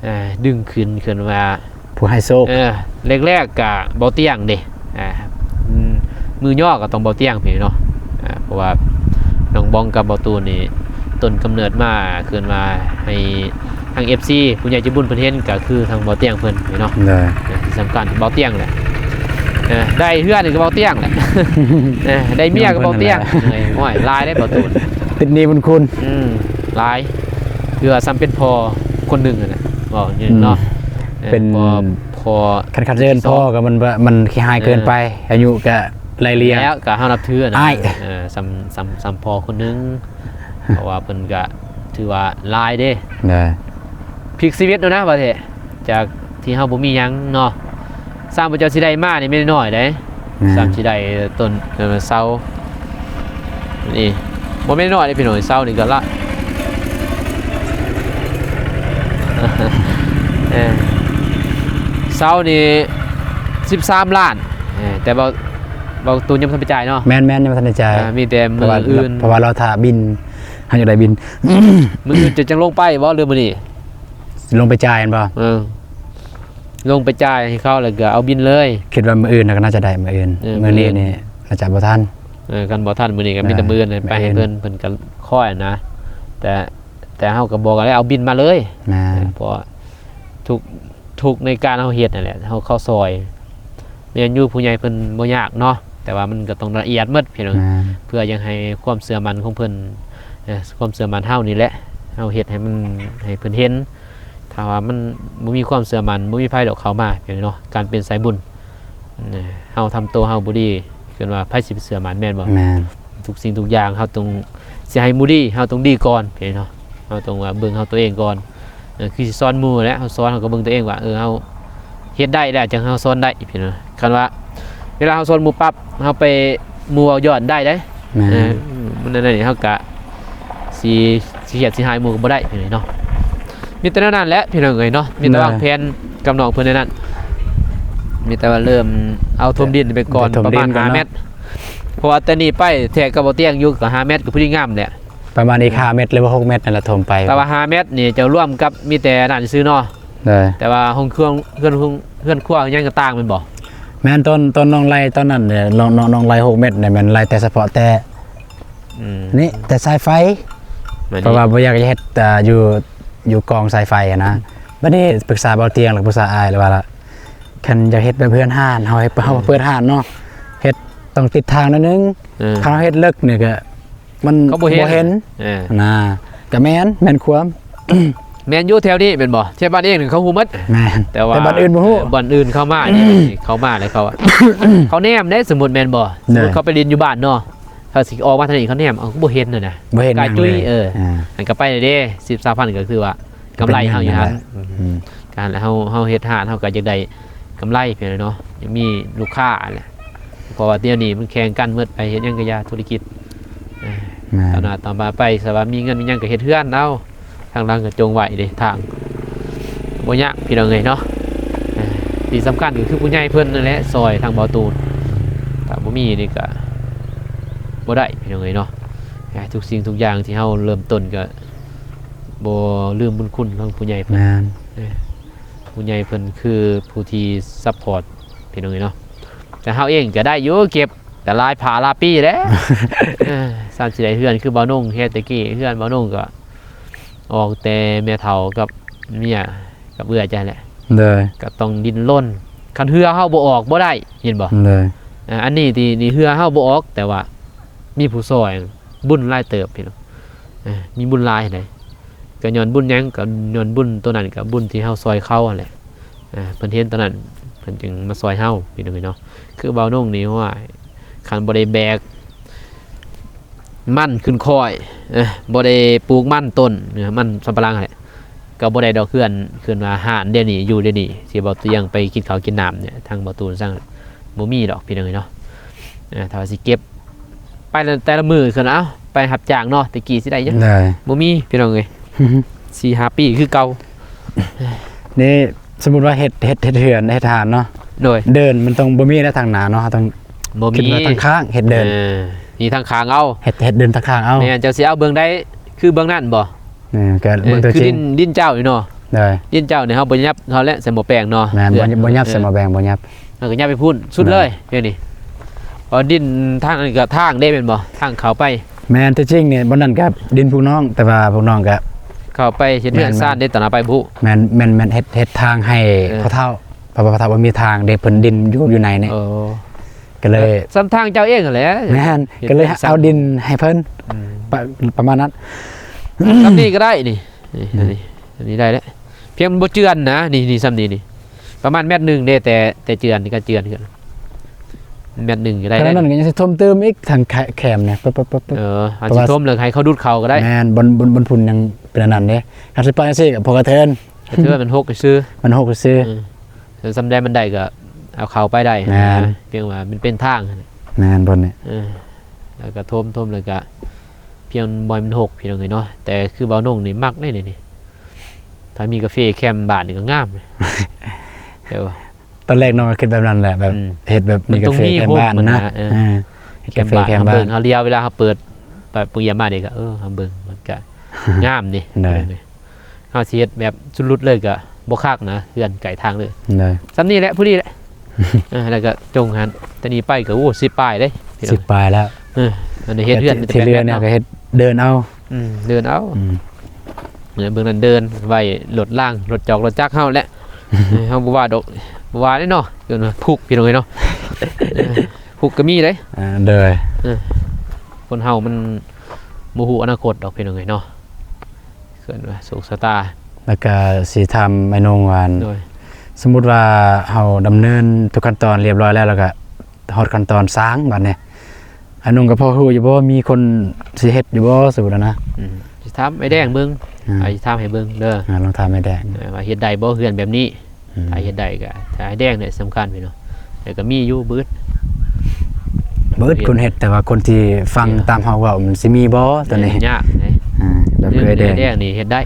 ເອີ ດຶງຂຶ້ນ ຂຶ້ນວ່າ ຜູ້ໃຫ້ໂຊກ ເອີ ແລກໆກະເບົາຕຽງເດ້ ອ່າ ອືມ ມື້ຍໍ້ກໍຕ້ອງເບົາຕຽງພີ້ເນາະ ອ່າ ເພາະວ່ານ້ອງບອງກັບເບົາຕູນນີ້ ຕົ້ນກຳເນີດມາ ຄືວ່າໃຫ້ທາງເອັຟຊີ ຜູ້ໃຫຍ່ໃຈບຸນເພິ່ນເຫັນ ກໍຄືທາງເບົາຕຽງເພິ່ນເນາະ ໂດຍ ທີ່ສຳຄັນເບົາຕຽງແຫຼະ ເອີ ໄດ້ເຮືອນນີ້ກໍເບົາຕຽງແຫຼະ ເອີ ໄດ້ເມຍກໍເບົາຕຽງ ໂອ້ຍ ຫຼາຍເດ້ເບົາຕູນ ຕິດໜີ້ບຸນຄຸນ ອືມ ຫຼາຍ ຄືວ່າສ່ຳເປັນພໍ່ຄົນໜຶ່ງຫັ້ນແຫຼະ ເວົ້າຢູ່ເນາະ ອືມ ເອີ ເປັນພໍ່ ພໍ່ ຄັນ ຄັນເອີ້ນພໍ່ກໍມັນ ມັນຂີ້ຮ້າຍເກີນໄປ ເອີ ອາຍຸກໍໄລ່ເລ່ຍ ແລ້ວກໍເຮົານັບຖືນະ ອ້າຍ ເອີ ສ່ຳ ສ່ຳ ສ່ຳພໍ່ຄົນໜຶ່ງ ເພາະວ່າເພິ່ນກໍຖືວ່າຫຼາຍເດ້ ໄດ້ ພລິກຊີວິດໂດນະ ວ່າແທ້ ຈາກທີ່ເຮົາບໍ່ມີຫຍັງເນາະ ສ້າງພະເຈົ້າຊິໄດ້ມານີ້ແມ່ນນ້ອຍເດ້ ແມ່ນ ສ້າງຊິໄດ້ຕົ້ນ ເອີ ເສົາ ນີ້ ບໍ່ແມ່ນນ້ອຍເດ້ພີ່ນ້ອງ ເສົານີ້ກໍລະ ເອີ ເສົານີ້ສິບສາມລ້ານ ເອີ ແຕ່ເບົາ ເບົາຕູນຍັງບໍ່ທັນໄດ້ຈ່າຍເນາະ ແມ່ນໆ ຍັງບໍ່ທັນໄດ້ຈ່າຍ ອ່າ ມີແຕ່ມື້ອື່ນ ເພາະວ່າ ເພາະວ່າລໍຖ້າບິນ ເຮົາຢາກໄດ້ບິນ ມື້ອື່ນຈະຈັ່ງລົງໄປບໍ່ ຫຼືມື້ນີ້ ລົງໄປຈ່າຍແມ່ນບໍ່ ເອີ ລົງໄປຈ່າຍໃຫ້ເຂົາ ແລ້ວກໍເອົາບິນເລີຍ ຄິດວ່າມື້ອື່ນກໍໜ້າຈະໄດ້ ມື້ອື່ນ ເອີ ມື້ນີ້ນີ້ໜ້າຈະບໍ່ທັນ ເອີ ຄັນບໍ່ທັນມື້ນີ້ກໍມີແຕ່ມື້ອື່ນ ໄປໃຫ້ເພິ່ນ ເພິ່ນກໍຄອຍນະ ແຕ່ ແຕ່ເຮົາກໍບອກແລ້ວເອົາບິນມາເລີຍ ແມ່ນ ເພາະວ່າທຸກ ທຸກໃນການເຮົາເຮັດນັ້ນແຫຼະ ເຮົາເຂົ້າຊ່ອຍ ແມ່ນຢູ່ຜູ້ໃຫຍ່ເພິ່ນບໍ່ຍາກເນາະ ແຕ່ວ່າມັນກໍຕ້ອງລະອຽດໝົດພີ່ນ້ອງ ແມ່ນ ເພື່ອຢາກໃຫ້ຄວາມເຊື່ອໝັ້ນຂອງເພິ່ນ ເອີ ຄວາມເຊື່ອໝັ້ນເຮົານີ້ແຫຼະ ເຮົາເຮັດໃຫ້ມັນ ໃຫ້ເພິ່ນເຫັນ ຖ້າວ່າມັນບໍ່ມີຄວາມເຊື່ອໝັ້ນ ບໍ່ມີໃຜດອກເຂົ້າມາພີ່ນ້ອງເນາະ ການເປັນສາຍບຸນ ເອີ ເຮົາທຳໂຕເຮົາບໍ່ດີ ເອີ້ນວ່າໃຜຊິໄປເຊື່ອໝັ້ນແມ່ນບໍ່? ແມ່ນ ທຸກສິ່ງທຸກຢ່າງເຮົາຕ້ອງ ຊິໃຫ້ໝູ່ດີ ເຮົາຕ້ອງດີກ່ອນພີ່ນ້ອງເນາະ ເຮົາຕ້ອງວ່າເບິ່ງເຮົາຕົວເອງກ່ອນ ເອີ ຄືຊິສອນໝູ່ແຫຼະ ເຮົາສອນເຮົາກໍເບິ່ງຕົວເອງວ່າ ເອີ ເຮົາເຮັດໄດ້ແລ້ວຈັ່ງເຮົາສອນໄດ້ພີ່ນ້ອງ ຄັນວ່າເວລາເຮົາສອນໝູ່ປັບ ເຮົາໄປ ໝູ່ເວົ້າຍ້ອນໄດ້ເດ້ ແມ່ນ ເອີ ມັນອັນນີ້ເຮົາກະຊິ ຊິຄຽດຊິຮ້າຍໝູ່ກໍບໍ່ໄດ້ພີ່ນ້ອງເນາະ ມີແຕ່ແນວນັ້ນແຫຼະພີ່ນ້ອງເອີຍເນາະ ມີແຕ່ວາງແຜນກັບນ້ອງເພິ່ນແນວນັ້ນ ມີແຕ່ວ່າເລີ່ມເອົາຖົມດິນໄປກ່ອນ ປະມານຫ້າແມັດ ເພາະວ່າແຕ່ນີ້ໄປແທກກັບບໍ່ຕຽງຢູ່ກໍຫ້າແມັດກໍພໍດີງາມແຫຼະ ປະມານອີກຫ້າແມັດ ຫຼືວ່າຫົກແມັດນັ້ນລະຖົມໄປ ແຕ່ວ່າຫ້າແມັດນີ້ຈະລວມກັບມີແຕ່ນັ້ນຊື່ເນາະ ໂດຍ ແຕ່ວ່າຫ້ອງເຄື່ອງ ເຮືອນ ເຮືອນຄົວຫຍັງກໍຕ່າງແມ່ນບໍ່? ແມ່ນ ຕອນ ຕອນນ້ອງໄລ່ຕອນນັ້ນເດ້ ນ້ອງ ນ້ອງ ນ້ອງໄລ່ຫົກແມັດນີ້ແມ່ນໄລ່ແຕ່ສະເພາະແຕ່ ອືມ ນີ້ແຕ່ສາຍໄຟ ເພາະວ່າບໍ່ຢາກຈະເຮັດ ອ່າ ຢູ່ ຢູ່ກອງສາຍໄຟຫັ້ນນະ ບັດນີ້ປຶກສາເບົາຕຽງ ແລ້ວກໍປຶກສາອ້າຍ ແລ້ວວ່າ ຄັນຢາກເຮັດແບບເຮືອນຮ້ານ ເຮົາໃຫ້ ເຮົາເປີດຮ້ານເນາະ ເຮັດຕ້ອງຕິດທາງໜ້ອຍໜຶ່ງ ເອີ ຄັນເຮົາເຮັດເລິກນີ້ກໍ ມັນ ເຂົາບໍ່ເຫັນ ບໍ່ເຫັນ ເອີ ນະ ກະແມ່ນ ແມ່ນຄວາມ ແມ່ນຢູ່ແຖວນີ້ແມ່ນບໍ່? ແຖວບ້ານເອງນີ້ເຂົາຮູ້ໝົດ ແມ່ນ ແຕ່ວ່າ ແຕ່ບ້ານອື່ນບໍ່ຮູ້ ເອີ ບ່ອນອື່ນເຂົ້າມານີ້ ເຂົ້າມາແລ້ວເຂົາ ເຂົາແນມເດ້ ສົມມຸດແມ່ນບໍ່? ສົມມຸດເຂົາໄປຫຼິ້ນຢູ່ບ້ານເນາະ ເຂົາຊິອອກມາທາງນີ້ ເຂົາແນມ ເອົາ ບໍ່ເຫັນຫັ້ນນະ ບໍ່ເຫັນຫຍັງເລີຍ ເອີ ອ່າ ອັນກໍໄປເດ້ ສິບ ຊາວພັນ ກໍຄືວ່າ ກຳໄລເຮົາຢູ່ຫັ້ນ ອືມ ການເຮົາ ເຮົາເຮັດຮ້ານ ເຮົາກໍຢາກໄດ້ກຳໄລພີ້ແຫຼະເນາະ ຢາກມີລູກຄ້າຫັ້ນແຫຼະ ເພາະວ່າດຽວນີ້ມັນແຂ່ງກັນໝົດ ໃຜເຮັດຫຍັງກໍຢ່າ ທຸລະກິດ ເອີ ແມ່ນ ຕາມໜ້າຕາມບາໄປ ສະວ່າມີເງິນມີຫຍັງກໍເຮັດເຮືອນເອົາ ທາງຫຼັງກໍຈົ່ງໄວ້ເດ້ ທາງ ບໍ່ຍາກພີ່ນ້ອງເອີຍເນາະ ເອີ ທີ່ສຳຄັນກໍຄືຜູ້ໃຫຍ່ເພິ່ນນັ້ນແຫຼະ ຊ່ອຍທາງເບົາຕູນ ຖ້າບໍ່ມີນີ້ກໍບໍ່ໄດ້ພີ່ນ້ອງເອີຍເນາະ ທຸກສິ່ງທຸກຢ່າງທີ່ເຮົາເລີ່ມຕົ້ນກໍ ບໍ່ລືມບຸນຄຸນຂອງຜູ້ໃຫຍ່ເພິ່ນ ແມ່ນ ເອີ ຜູ້ໃຫຍ່ເພິ່ນຄືຜູ້ທີ່ຊັບພອດພີ່ນ້ອງເອີຍເນາະ ແຕ່ເຮົາເອງກໍໄດ້ຢູ່ເກັບ ກໍຫຼາຍພາຫຼາຍປີແລ້ວ ເອີ ສ່ຳຊິໄດ້ເຮືອນຄືບ່າວນົງເຮັດແຕ່ກີ້ ເຮືອນບ່າວນົງກໍອອກແຕ່ແມ່ເຖົ້າກັບເມຍກັບເອື້ອຍຈ້າແຫຼະ ໂດຍ ກໍຕ້ອງດິ້ນລົນ ຄັນເຮືອເຮົາບໍ່ອອກບໍ່ໄດ້ ເຫັນບໍ່? ໂດຍ ເອີ ອັນນີ້ນີ້ ນີ້ເຮືອເຮົາບໍ່ອອກ ແຕ່ວ່າມີຜູ້ຊ່ອຍ ບຸນຫຼາຍເຕີບພີ່ນ້ອງ ເອີ ມີບຸນຫຼາຍໃດ ກໍຍ້ອນບຸນຫຍັງ ກໍຍ້ອນບຸນໂຕນັ້ນ ກໍບຸນທີ່ເຮົາຊ່ອຍເຂົາຫັ້ນແຫຼະ ເອີ ເພິ່ນເຫັນໂຕນັ້ນ ເພິ່ນຈຶ່ງມາຊ່ອຍເຮົາພີ່ນ້ອງເອີຍເນາະ ຄືບ່າວນົງນີ້ ໂອ້ຍ ຄັນບໍ່ໄດ້ແບກມັນຂຶ້ນຄ້ອຍ ເອີ ບໍ່ໄດ້ປູກມັນຕົ້ນ ເອີ ມັນສຳປະຫຼັງຫັ້ນແຫຼະ ກໍບໍ່ໄດ້ດອກເຮືອນ ເອີ້ນວ່າຮ້ານດຽວນີ້ ຢູ່ດຽວນີ້ ທີ່ເບົາຕຽງໄປກິນເຂົ້າກິນນ້ຳນີ້ ທາງເບົາຕູນສັ່ງ ບໍ່ມີດອກພີ່ນ້ອງເອີຍເນາະ ເອີ ຖ້າວ່າຊິເກັບ ໄປແຕ່ລະມື້ຄືນ ເອົ້າ ໄປຮັບຈ້າງເນາະ ແຕ່ກີ້ຊິໄດ້ຫຍັງ ບໍ່ມີພີ່ນ້ອງເອີຍ ສີ່ຫ້າປີຄືເກົ່າ ນີ້ສົມມຸດວ່າເຮັດ ເຮັດ ເຮັດເຮືອນ ເຮັດຮ້ານເນາະ ໂດຍ ເດີ່ນມັນຕ້ອງບໍ່ມີແລ້ວທາງໜ້າເນາະ ເຮົາຕ້ອງ ບໍ່ມີ ຄິດວ່າທາງຂ້າງເຮັດເດີ່ນ ເອີ ມີທາງຂ້າງເອົາ ເຮັດ ເຮັດເດີ່ນທາງຂ້າງເອົາ ແມ່ນ ເຈົ້າຊິເອົາເບື້ອງໃດ ຄືເບື້ອງນັ້ນບໍ່? ແມ່ນ ກໍເບິ່ງຕົວຈິງ ເອີ ຄືດິນ ດິນເຈົ້ານີ້ເນາະ ໂດຍ ດິນເຈົ້ານີ້ເຮົາບໍ່ຫຍັບເຂົາແຫຼະ ໃສ່ໝໍ້ແປງເນາະ ແມ່ນ ເພື່ອນ ບໍ່ ບໍ່ຫຍັບ ເອີ ໃສ່ໝໍ້ແປງ ບໍ່ຫຍັບ ເຮົາກໍຫຍັບໄປພຸ້ນສຸດເລີຍ ເອີ ນີ້ ເພາະດິນທາງນັ້ນກໍທາງເດ້ແມ່ນບໍ່? ທາງເຂົ້າໄປ ແມ່ນ ທີ່ຈິງນີ້ບ່ອນນັ້ນກໍດິນພວກນ້ອງ ແຕ່ວ່າພວກນ້ອງກໍເຂົ້າໄປເຮັດເຮືອນຊານເດ້ ຕອນເຮົາໄປບໍ່ຮູ້ ແມ່ນ ແມ່ນ ແມ່ນ ເຮັດ ເຮັດທາງໃຫ້ ເອີ ພໍ່ເຖົ້າ ເພາະວ່າພໍ່ເຖົ້າບໍ່ມີທາງເດ້ ເພິ່ນດິນຢູ່ ຢູ່ໃນນີ້ ເອີ ກໍເລີຍ ສ່ຳທາງເຈົ້າເອງຫັ້ນແຫຼະ ແມ່ນ ກໍເລີຍເອົາດິນໃຫ້ເພິ່ນ ອືມ ປະ ປະມານນັ້ນ ສ່ຳນີ້ກໍໄດ້ນີ້ ນີ້ ອືມ ອັນນີ້ ອັນນີ້ໄດ້ແລ້ວ ພຽງມັນບໍ່ເຈື່ອນນະ ນີ້ ນີ້ ສ່ຳນີ້ນີ້ ປະມານແມັດໜຶ່ງເດ້ ແຕ່ ແຕ່ເຈື່ອນນີ້ກໍເຈື່ອນ ແມັດໜຶ່ງກໍໄດ້ ຂະໜາດນັ້ນກໍຍັງຊິຖົມຕື່ມອີກ ທາງແຄມນີ້ ປຶບໆໆ ເອີ ອາດຊິຖົມແລ້ວໃຫ້ເຂົາດູດເຂົ້າກໍໄດ້ ແມ່ນ ບ່ອນ ບ່ອນ ບ່ອນພຸ້ນຍັງເປັນອັນນັ້ນເດ້ ຄັນຊິໄປຈັ່ງຊີ້ກໍພໍກະເທີນ ກະເທື່ອມັນຫົກຊື່ ມັນຫົກຊື່ ອືມ ສ່ຳໃດມັນໄດ້ກໍເອົາເຂົ້າໄປໄດ້ ແມ່ນ ນະ ພຽງວ່າມັນເປັນທາງຫັ້ນແຫຼະ ແມ່ນ ບ່ອນນີ້ ເອີ ແລ້ວກໍຖົມ ຖົມແລ້ວກໍພຽງບໍ່ໃຫ້ມັນຫົກ ພີ່ນ້ອງເອີຍເນາະ ແຕ່ຄືບ່າວນົງນີ້ມັກເດ້ນີ້ ນີ້ ຖ້າມີກາເຟແຄມບ້ານນີ້ກໍງາມ ແມ່ນບໍ່? ຕອນແລກນ້ອງກໍຄິດແບບນັ້ນແຫຼະ ແບບ ອືມ ເຮັດແບບມີກາເຟແຄມບ້ານນະ ເອີ ເອີ ເຮັດກາເຟແຄມບ້ານ ເຮົາເບິ່ງ ເຮົາລຽວເວລາເຮົາເປີດ ໄປປຸງຢາມມານີ້ກໍ ເອີ ເຮົາເບິ່ງມັນກໍງາມນີ້ ໂດຍ ເຮົາຊິເຮັດແບບສຸດຫຼຸດເລີຍກໍບໍ່ຄັກນະ ເຮືອນໃກ້ທາງເລີຍ ໂດຍ ສ່ຳນີ້ແຫຼະ ພໍດີແຫຼະ ເອີ ແລ້ວກໍຈົ່ງຫັ້ນ ແຕ່ນີ້ໄປກໍ ໂອ້ ສິບປາຍເດ້ ສິບປາຍແລ້ວ ເອີ ອັນນີ້ເຮັດເຮືອນ ທີ່ເຫຼືອນີ້ກໍເຮັດເດີ່ນເອົາ ອືມ ເດີ່ນເອົາ ອືມ ເອີ ເບິ່ງນັ້ນເດີ່ນໄວ້ລົດລາງ ລົດຈອກ ລົດຈັກເຮົາແຫຼະ ເອີ ເຮົາບໍ່ວ່າດອກ ບໍ່ວ່າເດ້ເນາະ ເອີ້ນວ່າພຸກ ພີ່ນ້ອງເອີຍເນາະ ເອີ ພຸກກໍມີເດ້ ອ່າ ໂດຍ ເອີ ຄົນເຮົາມັນບໍ່ຮູ້ອະນາຄົດດອກ ພີ່ນ້ອງເອີຍເນາະ ເອີ້ນວ່າໂຊກຊະຕາ ແລ້ວກໍຊິຖາມອ້າຍນົງວ່າ ໂດຍ ສົມມຸດວ່າເຮົາດຳເນີນທຸກຂັ້ນຕອນຮຽບຮ້ອຍແລ້ວ ແລ້ວກໍຮອດຂັ້ນຕອນສ້າງບາດນີ້ ອ້າຍນົງກໍພໍຮູ້ຢູ່ບໍ່ ມີຄົນຊິເຮັດຢູ່ບໍ່ ສົມມຸດນະ ອືມ ຊິຖາມອ້າຍແດງເບິ່ງ ອ່າ ອ້າຍຊິຖາມໃຫ້ເບິ່ງເດີ ອ່າ ລອງຖາມອ້າຍແດງ ເອີ ວ່າເຮັດໄດ້ບໍ່ເຮືອນແບບນີ້ ອືມ ຖ້າເຮັດໄດ້ກໍ ຖ້າອ້າຍແດງນີ້ສຳຄັນພີ່ນ້ອງ ແຕ່ກໍມີຢູ່ບຶດ ບຶດຄົນເຮັດ ແຕ່ວ່າຄົນທີ່ຟັງຕາມເຮົາເວົ້າມັນຊິມີບໍ່ ໂຕນີ້ຍາກເດ້ ອ່າ ແບບເຄີຍແດງ ແດງນີ້ເຮັດໄດ້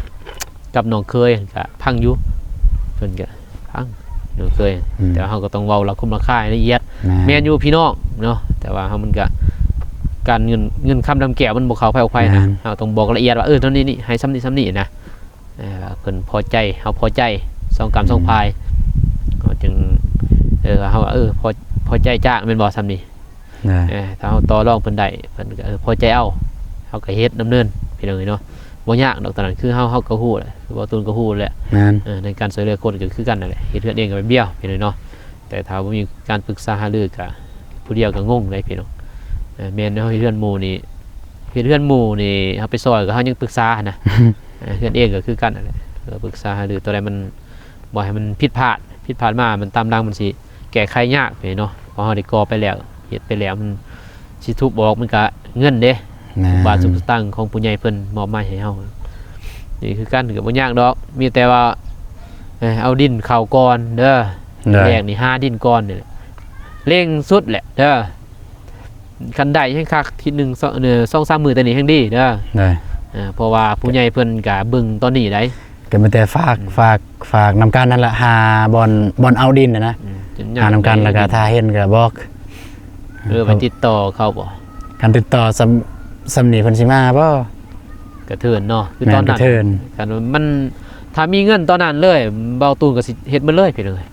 ກັບນ້ອງເຄີຍກໍພັງຢູ່ ເພິ່ນກໍ ຟັງ ນ້ອງເຄີຍ ອືມ ແຕ່ວ່າເຮົາກໍຕ້ອງເວົ້າລາຄົມລາຄາໃຫ້ລະອຽດ ແມ່ນ ແມ່ນຢູ່ພີ່ນ້ອງເນາະ ແຕ່ວ່າເຮົາມັນກະ ການເງິນ ເງິນຄຳດຳແກ້ວມັນບໍ່ເຂົ້າໃຜອອກໃຜນະ ແມ່ນ ເຮົາຕ້ອງບອກລະອຽດວ່າ ເອີ ເທົ່ານີ້ນີ້ ໃຫ້ສ່ຳນີ້ສ່ຳນີ້ນະ ເອີ ເພິ່ນພໍໃຈ ເຮົາພໍໃຈ ສອງກຳ ອືມ ສອງຝ່າຍ ເຮົາຈຶ່ງ ເອີ ເຮົາວ່າ ເອີ ພໍ ພໍໃຈຈ້າງແມ່ນບໍ່ ສ່ຳນີ້ ເອີ ຖ້າເຮົາຕໍ່ລອງເພິ່ນໄດ້ ເພິ່ນກໍ ເອີ ພໍໃຈເອົາ ເຮົາກໍເຮັດດຳເນີນ ພີ່ນ້ອງເອີຍເນາະ ບໍ່ຍາກດອກ ຕອນນັ້ນຄືເຮົາ ເຮົາກໍຮູ້ແຫຼະ ຄືບໍ່ຕູນກໍຮູ້ແຫຼະ ແມ່ນ ເອີ ໃນການຊ່ວຍເຫຼືອຄົນກໍຄືກັນນັ້ນແຫຼະ ເຮັດເຮືອນເອງກໍແບບດຽວ ພີ່ນ້ອງເອີຍເນາະ ແຕ່ຖ້າບໍ່ມີການປຶກສາຫາລືກໍ ຜູ້ດຽວກໍງົງເດ້ ພີ່ນ້ອງ ເອີ ແມ່ນເຮົາເຮັດເຮືອນໝູ່ນີ້ ເຮັດເຮືອນໝູ່ນີ້ ເຮົາໄປຊ່ອຍກໍເຮົາຍັງປຶກສາຫັ້ນນະ ເອີ ເຮືອນເອງກໍຄືກັນນັ້ນແຫຼະ ເອີ ປຶກສາຫາລື ຕົວໃດມັນ ບໍ່ໃຫ້ມັນຜິດພາດ ຜິດພາດມາມັນຕາມຫຼັງມັນຊິແກ້ໄຂຍາກເດ້ເນາະ ເພາະເຮົາໄດ້ກໍ່ໄປແລ້ວ ເຮັດໄປແລ້ວ ມັນຊິທຸບອອກ ມັນກະເງິນເດ້ ແມ່ນ ທຸກບາດທຸກສະຕັງຂອງຜູ້ໃຫຍ່ເພິ່ນມອບໝາຍໃຫ້ເຮົາ ນີ້ຄືກັນ ກໍບໍ່ຍາກດອກ ມີແຕ່ວ່າ ເອີ ເອົາດິນເຂົ້າກ່ອນເດີ ໂດຍ ແລກນີ້ຫາດິນກ່ອນນີ້ແຫຼະ ເລັ່ງສຸດແຫຼະເດີ ຄັນໄດ້ແຮງຄັກ ທິດໜຶ່ງ ສອງ ເອີ ສອງສາມມື້ ແຕ່ນີ້ແຮງດີເດີ ໂດຍ ເອີ ເພາະວ່າຜູ້ໃຫຍ່ເພິ່ນກະເບິ່ງຕອນນີ້ໄດ໋ ກໍມີແຕ່ຝາກ ອືມ ຝາກ ຝາກນຳກັນຫັ້ນລະ ຫາບ່ອນ ບ່ອນເອົາດິນຫັ້ນນະ ອືມ ຫານຳກັນ ແລ້ວກໍຖ້າເຫັນກໍບອກ ເອີ ໄປຕິດຕໍ່ເຂົາບໍ່ ຄັນຕິດຕໍ່ສ່ຳ ສ່ຳນີ້ເພິ່ນຊິມາບໍ່ ກະເທີນເນາະ ຄືຕອນນັ້ນ ແມ່ນ ກະເທີນ ຄັນມັນ ຖ້າມີເງິນຕອນນັ້ນເລີຍ ເບົາຕູນກໍຊິເຮັດໝົດເລີຍ ພີ່ນ້ອງເອີຍ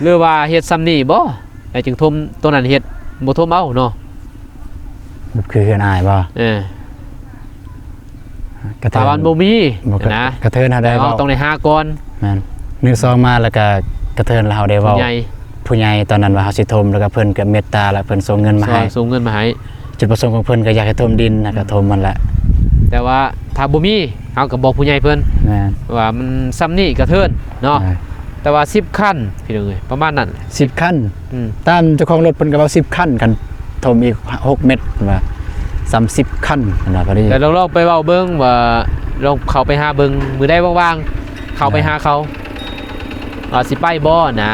ຫຼືວ່າເຮັດສ່ຳນີ້ບໍ່ ແລ້ວຈຶ່ງຖົມໂຕນັ້ນເຮັດ ບໍ່ຖົມເອົາເນາະ ຄືເຮືອນອ້າຍບໍ່ ເອີ ກະເທີນ ຖ້າວ່າມັນບໍ່ມີ ບໍ່ ນະ ກະເທີນເຮົາໄດ້ເວົ້າ ເຮົາຕ້ອງໄດ້ຫາກ່ອນ ແມ່ນ ໜຶ່ງສອງມາ ແລ້ວກະກະເທີນ ແລ້ວເຮົາໄດ້ເວົ້າ ຜູ້ໃຫຍ່ ຜູ້ໃຫຍ່ຕອນນັ້ນວ່າເຮົາຊິຖົມ ແລ້ວກໍເພິ່ນກໍເມດຕາ ແລ້ວເພິ່ນສົ່ງເງິນມາໃຫ້ ສົ່ງເງິນມາໃຫ້ ຈຸດປະສົງຂອງເພິ່ນກໍຢາກໃຫ້ຖົມດິນ ແລ້ວກໍຖົມຫັ້ນແຫຼະ ແຕ່ວ່າຖ້າບໍ່ມີ ເຮົາກໍບອກຜູ້ໃຫຍ່ເພິ່ນ ແມ່ນ ວ່າມັນສ່ຳນີ້ກະເທີນເນາະ ແມ່ນ ແຕ່ວ່າສິບຄັນ ພີ່ນ້ອງເອີຍ ປະມານນັ້ນ ສິບຄັນ ອືມ ຕາມເຈົ້າຂອງລົດເພິ່ນກໍເວົ້າສິບຄັນ ຄັນຖົມອີກຫົກເມັດ ເພິ່ນວ່າ ສ່ຳສິບຄັນ ເພິ່ນວ່າພໍດີ ແຕ່ລອງ ລອງໄປເວົ້າເບິ່ງວ່າ ລອງເຂົ້າໄປຫາເບິ່ງ ມື້ໃດວ່າງໆ ເຂົ້າໄປຫາເຂົາ ວ່າຊິໄປບໍ່ນະ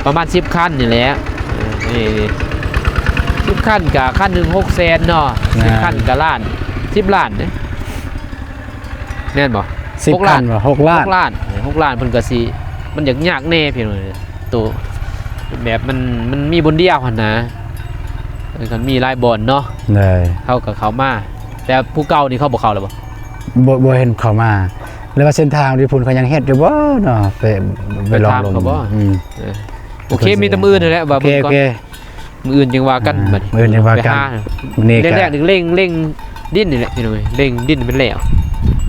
ປະມານສິບຄັນນີ້ແຫຼະ ເອີ ນີ້ ສິບຄັນກະຄັນໜຶ່ງຫົກແສນເນາະ ສິບຄັນກະລ້ານ ສິບລ້ານເດ້ ແມ່ນບໍ່ ສິບຄັນ ຫົກລ້ານ ຫົກລ້ານ ຫົກລ້ານ ເອີ ຫົກລ້ານເພິ່ນກະຊິ ມັນຢາກຍາກແດ່ພີ່ນ້ອງ ໂຕ ແບບມັນ ມັນມີບ່ອນດຽວຫັ້ນນະ ເອີ ຄັນມີຫຼາຍບ່ອນເນາະ ໂດຍ ເຮົາກໍເຂົ້າມາ. ແຕ່ຜູ້ເກົ່ານີ້ເຂົາບໍ່ເຂົ້າແລ້ວບໍ່? ບໍ່ ບໍ່ເຫັນເຂົ້າມາ ແລ້ວວ່າເສັ້ນທາງທີ່ພຸ້ນເຂົາຍັງເຮັດຢູ່ບໍ່ເນາະ? ໄປ ໄປລອງລົມ ໄປຖາມເຂົາບໍ່? ອືມ ເອີ ໂອເຄ ມີແຕ່ມື້ອື່ນຫັ້ນແຫຼະ ວ່າເບິ່ງກ່ອນ ມື້ອື່ນຈັ່ງວ່າກັນ ອ່າ ບັດນີ້ ມື້ອື່ນຈັ່ງວ່າກັນ ມື້ນີ້ກໍ ແລກໆ ເລັ່ງ ເລັ່ງ ດິນນີ້ແຫຼະພີ່ນ້ອງເອີຍ ເລັ່ງດິນໃຫ້ມັນແລ້ວ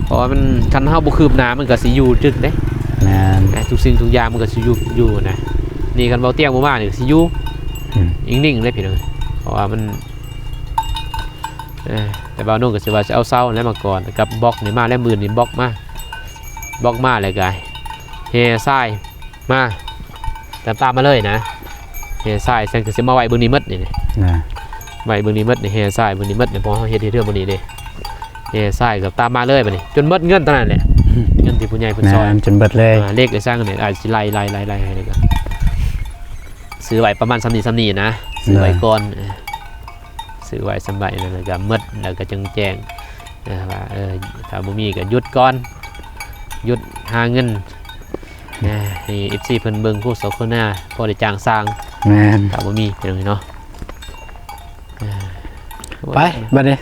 ເພາະວ່າມັນ ຄັນເຮົາບໍ່ຄືບໜ້າມັນກໍຊິຢູ່ຈຶກເດ້. ແມ່ນ ທຸກສິ່ງທຸກຢ່າງມັນກໍຊິຢູ່ ຢູ່ນະ. ນີ້ຄັນເບົາຕຽງບໍ່ມານີ້ກໍຊິຢູ່ ອືມ ອີງໜິ່ງເດ້ພີ່ນ້ອງ ເພາະວ່າມັນ ເອີ ແຕ່ເບົານົງກໍຊິວ່າຊິເອົາເສົາແລ້ວມາກ່ອນ ກັບບລັອກນີ້ມາແລ້ວ ມື້ນີ້ບລັອກມາ ບລັອກມາແລ້ວກໍແຮ່ຊາຍ ມາ ຕາມ ຕາມມາເລີຍນະ ແຮ່ຊາຍ ຊັ້ນກໍຊິມາໄວ້ເບິ່ງນີ້ໝົດນີ້ ນະ ໄວ້ເບິ່ງນີ້ໝົດນີ້ ແຮ່ຊາຍເບິ່ງນີ້ໝົດນີ້ ເພາະເຮົາເຮັດ ເຮັດເຮືອນບ່ອນນີ້ເດ້ ແຮ່ຊາຍກໍຕາມມາເລີຍບັດນີ້ ຈົນໝົດເງິນຕອນນັ້ນແຫຼະ ເງິນທີ່ຜູ້ໃຫຍ່ເພິ່ນຊ່ອຍ ແມ່ນ ຈົນເບິດເລີຍ ອ່າ ເຫຼັກອີ່ສັງນີ້ ອາດຊິໄລ່ ໄລ່ ໄລ່ ໄລ່ ໄປເລີຍ ກໍຊື້ໄວ້ປະມານສ່ຳນີ້ ສ່ຳນີ້ນະ ຊື້ໄວ້ກ່ອນ ເອີ ຊື້ໄວ້ສ່ຳໃດນັ້ນ ແລ້ວກໍໝົດ ແລ້ວກໍຈຶ່ງແຈ້ງ ເອີ ວ່າ ເອີ ຖ້າບໍ່ມີກໍຢຸດກ່ອນ ຢຸດຫາເງິນ ເອີ ໃຫ້ເອັຟຊີເພິ່ນເບິ່ງໂຄສະໂຄນາ ພໍໄດ້ຈ້າງຊ່າງ ແມ່ນ ຖ້າບໍ່ມີເປັນຈັ່ງຊີ້ເນາະ ເອີ ໄປບັດນີ້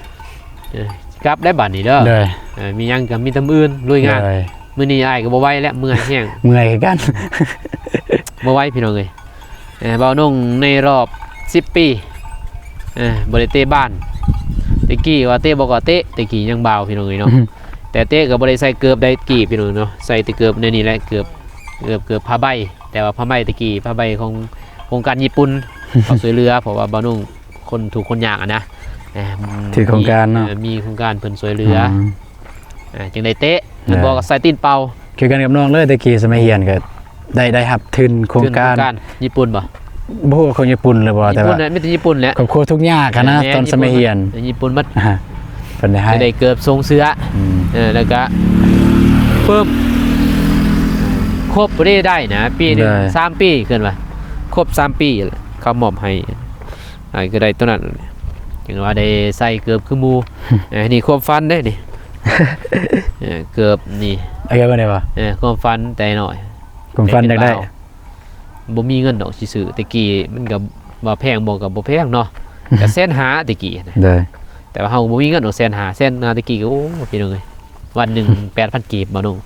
ເອີ ກັບໄດ້ບັດນີ້ເດີ ໂດຍ ເອີ ມີຫຍັງກໍມີແຕ່ມື້ອື່ນລຸຍງານ ໂດຍ ມື້ນີ້ອ້າຍກໍບໍ່ໄຫວແລ້ວ ເມື່ອຍແຮງ ເມື່ອຍຄືກັນ ບໍ່ໄຫວພີ່ນ້ອງເອີຍ ເອີ ເບົານົງໃນລອບສິບປີ ເອີ ບໍ່ໄດ້ເຕະບານ ແຕ່ກີ້ວ່າເຕະບໍ່ກໍເຕະ ແຕ່ກີ້ຍັງບ່າວພີ່ນ້ອງເອີຍເນາະ ແຕ່ເຕະກໍບໍ່ໄດ້ໃສ່ເກີບໄດ້ກີ້ພີ່ນ້ອງເນາະ ໃສ່ແຕ່ເກີບແນວນີ້ແຫຼະ ເກີບ ເກີບ ເກີບຜ້າໃບ ແຕ່ວ່າຜ້າໃບແຕ່ກີ້ ຜ້າໃບຂອງໂຄງການຍີ່ປຸ່ນ ເຂົາຊ່ວຍເຫຼືອ ເພາະວ່າເບົານົງຄົນທຸກຄົນຍາກຫັ້ນນະ ເອີ ຖືກໂຄງການເນາະ ເອີ ມີໂຄງການເພິ່ນຊ່ວຍເຫຼືອ ອືມ ອ່າ ຈຶ່ງໄດ້ເຕະ ແມ່ນບໍ່ກໍໃສ່ຕີນເປົ່າ ຄືກັນກັບນ້ອງເລີຍ ແຕ່ກີ້ສະໄໝຮຽນກໍໄດ້ ໄດ້ຮັບທຶນໂຄງການ ທຶນໂຄງການຍີ່ປຸ່ນບໍ່? ບໍ່ຮູ້ວ່າຂອງຍີ່ປຸ່ນຫຼືບໍ່ ແຕ່ວ່າຍີ່ປຸ່ນແຫຼະ ມີແຕ່ຍີ່ປຸ່ນແຫຼະ ຄອບຄົວທຸກຍາກຫັ້ນນະ ແມ່ນ ຕອນສະໄໝຮຽນ ຍີ່ປຸ່ນໝົດ ອ່າ ເພິ່ນໄດ້ໃຫ້ ໄດ້ເກີບຊົງເສື້ອ ອືມ ເອີ ແລ້ວກະປຶ້ມ ຄົບບໍ່ໄດ້ ໄດ້ນະ ປີໜຶ່ງ ໂດຍ ສາມປີ ເອີ້ນວ່າຄົບສາມປີ ເຂົາມອບໃຫ້ ອ່າ ກໍໄດ້ຕົວນັ້ນ ຈັ່ງວ່າໄດ້ໃສ່ເກີບຄືໝູ່ ເອີ ນີ້ຄວາມຝັນເດ້ນີ້ ເອີ ເກີບນີ້ ເອີ ຄວາມຝັນແຕ່ນ້ອຍ ຄວາມຝັນຢາກໄດ້ ບໍ່ມີເງິນດອກຊິຊື້ ແຕ່ກີ້ມັນກໍວ່າແພງບໍ່ ກໍບໍ່ແພງເນາະ ກໍແສນຫ້າແຕ່ກີ້ນະ ໂດຍ ແຕ່ວ່າເຮົາບໍ່ມີເງິນດອກແສນຫ້າ ແສນຫ້າແຕ່ກີ້ກໍ ໂອ້ ພີ່ນ້ອງເອີຍ ວັນໜຶ່ງແປດພັນກີບ ບໍ່ນ້ອງ